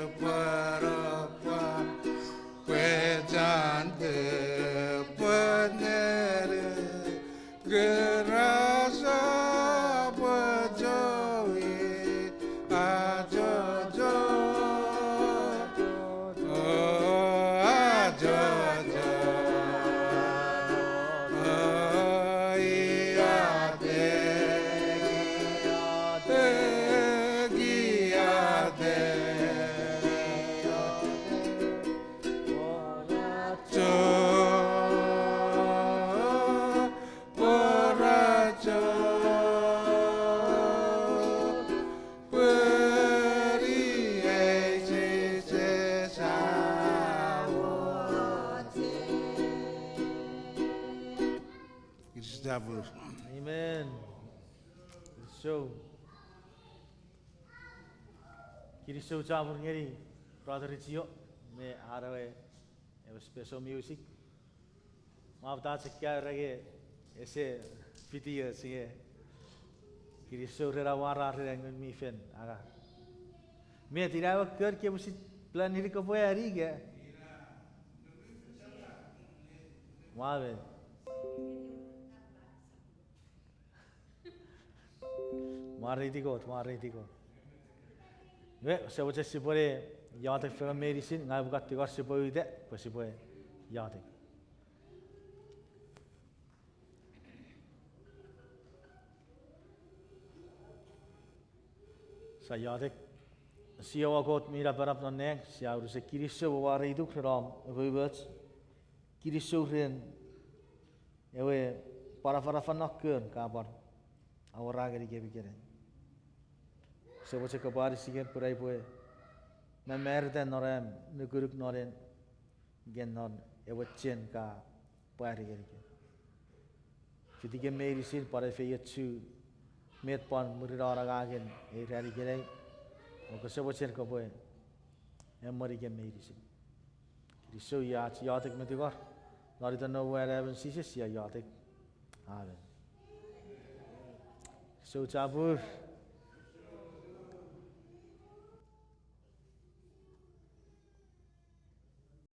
tupwanopwan, pwe chon tupwaneri, kera sopwe choi, achocho, o, achocho, o, iotek, iotek, iotek. Cho, pworacho, pweri ei Jises a wote. Kinisou chapur. Amen. Kinisou. Kinisou chapur ngeni Brother Richio me an ewe, ewe special music. Mwa pwata chok ka era nge ese fiti och nge kinisou ren amwarar ren Ngun mi Fel, aka. Met ina ewe kon ke pwisin plan ngeni kopwe ani ika? Mwa met. Mwareiti Kot, mwareiti Kot. Iwe, sia mochen sipwene iotek fengen meinisin, ngang upwe kan tingor sipwe uta pwe sipwe iotek. Sia iotek. Jiowa Kot mi napanap non nang, sia unusen kinisou pwe mwareituk ren om umoumoch. Kinisou ren ewe pwan afanafan non kon ka pwan awora ngenikemi ikenai. Sia mochen kopwe anisikem pwe aipwe mamarita non am nukunuk non en, ika non ewe chen ka pwari ngenikem. Fitikem meinisin pwan efeiochu met pwan mwirin non angangen ei ran ikenai. O kose mochen kopwe emwenikem meinisin. Kinisou, ach iotek me tingor non iten Noum we Anaemon Jises sia iotek. Amen. Kinisou chapur.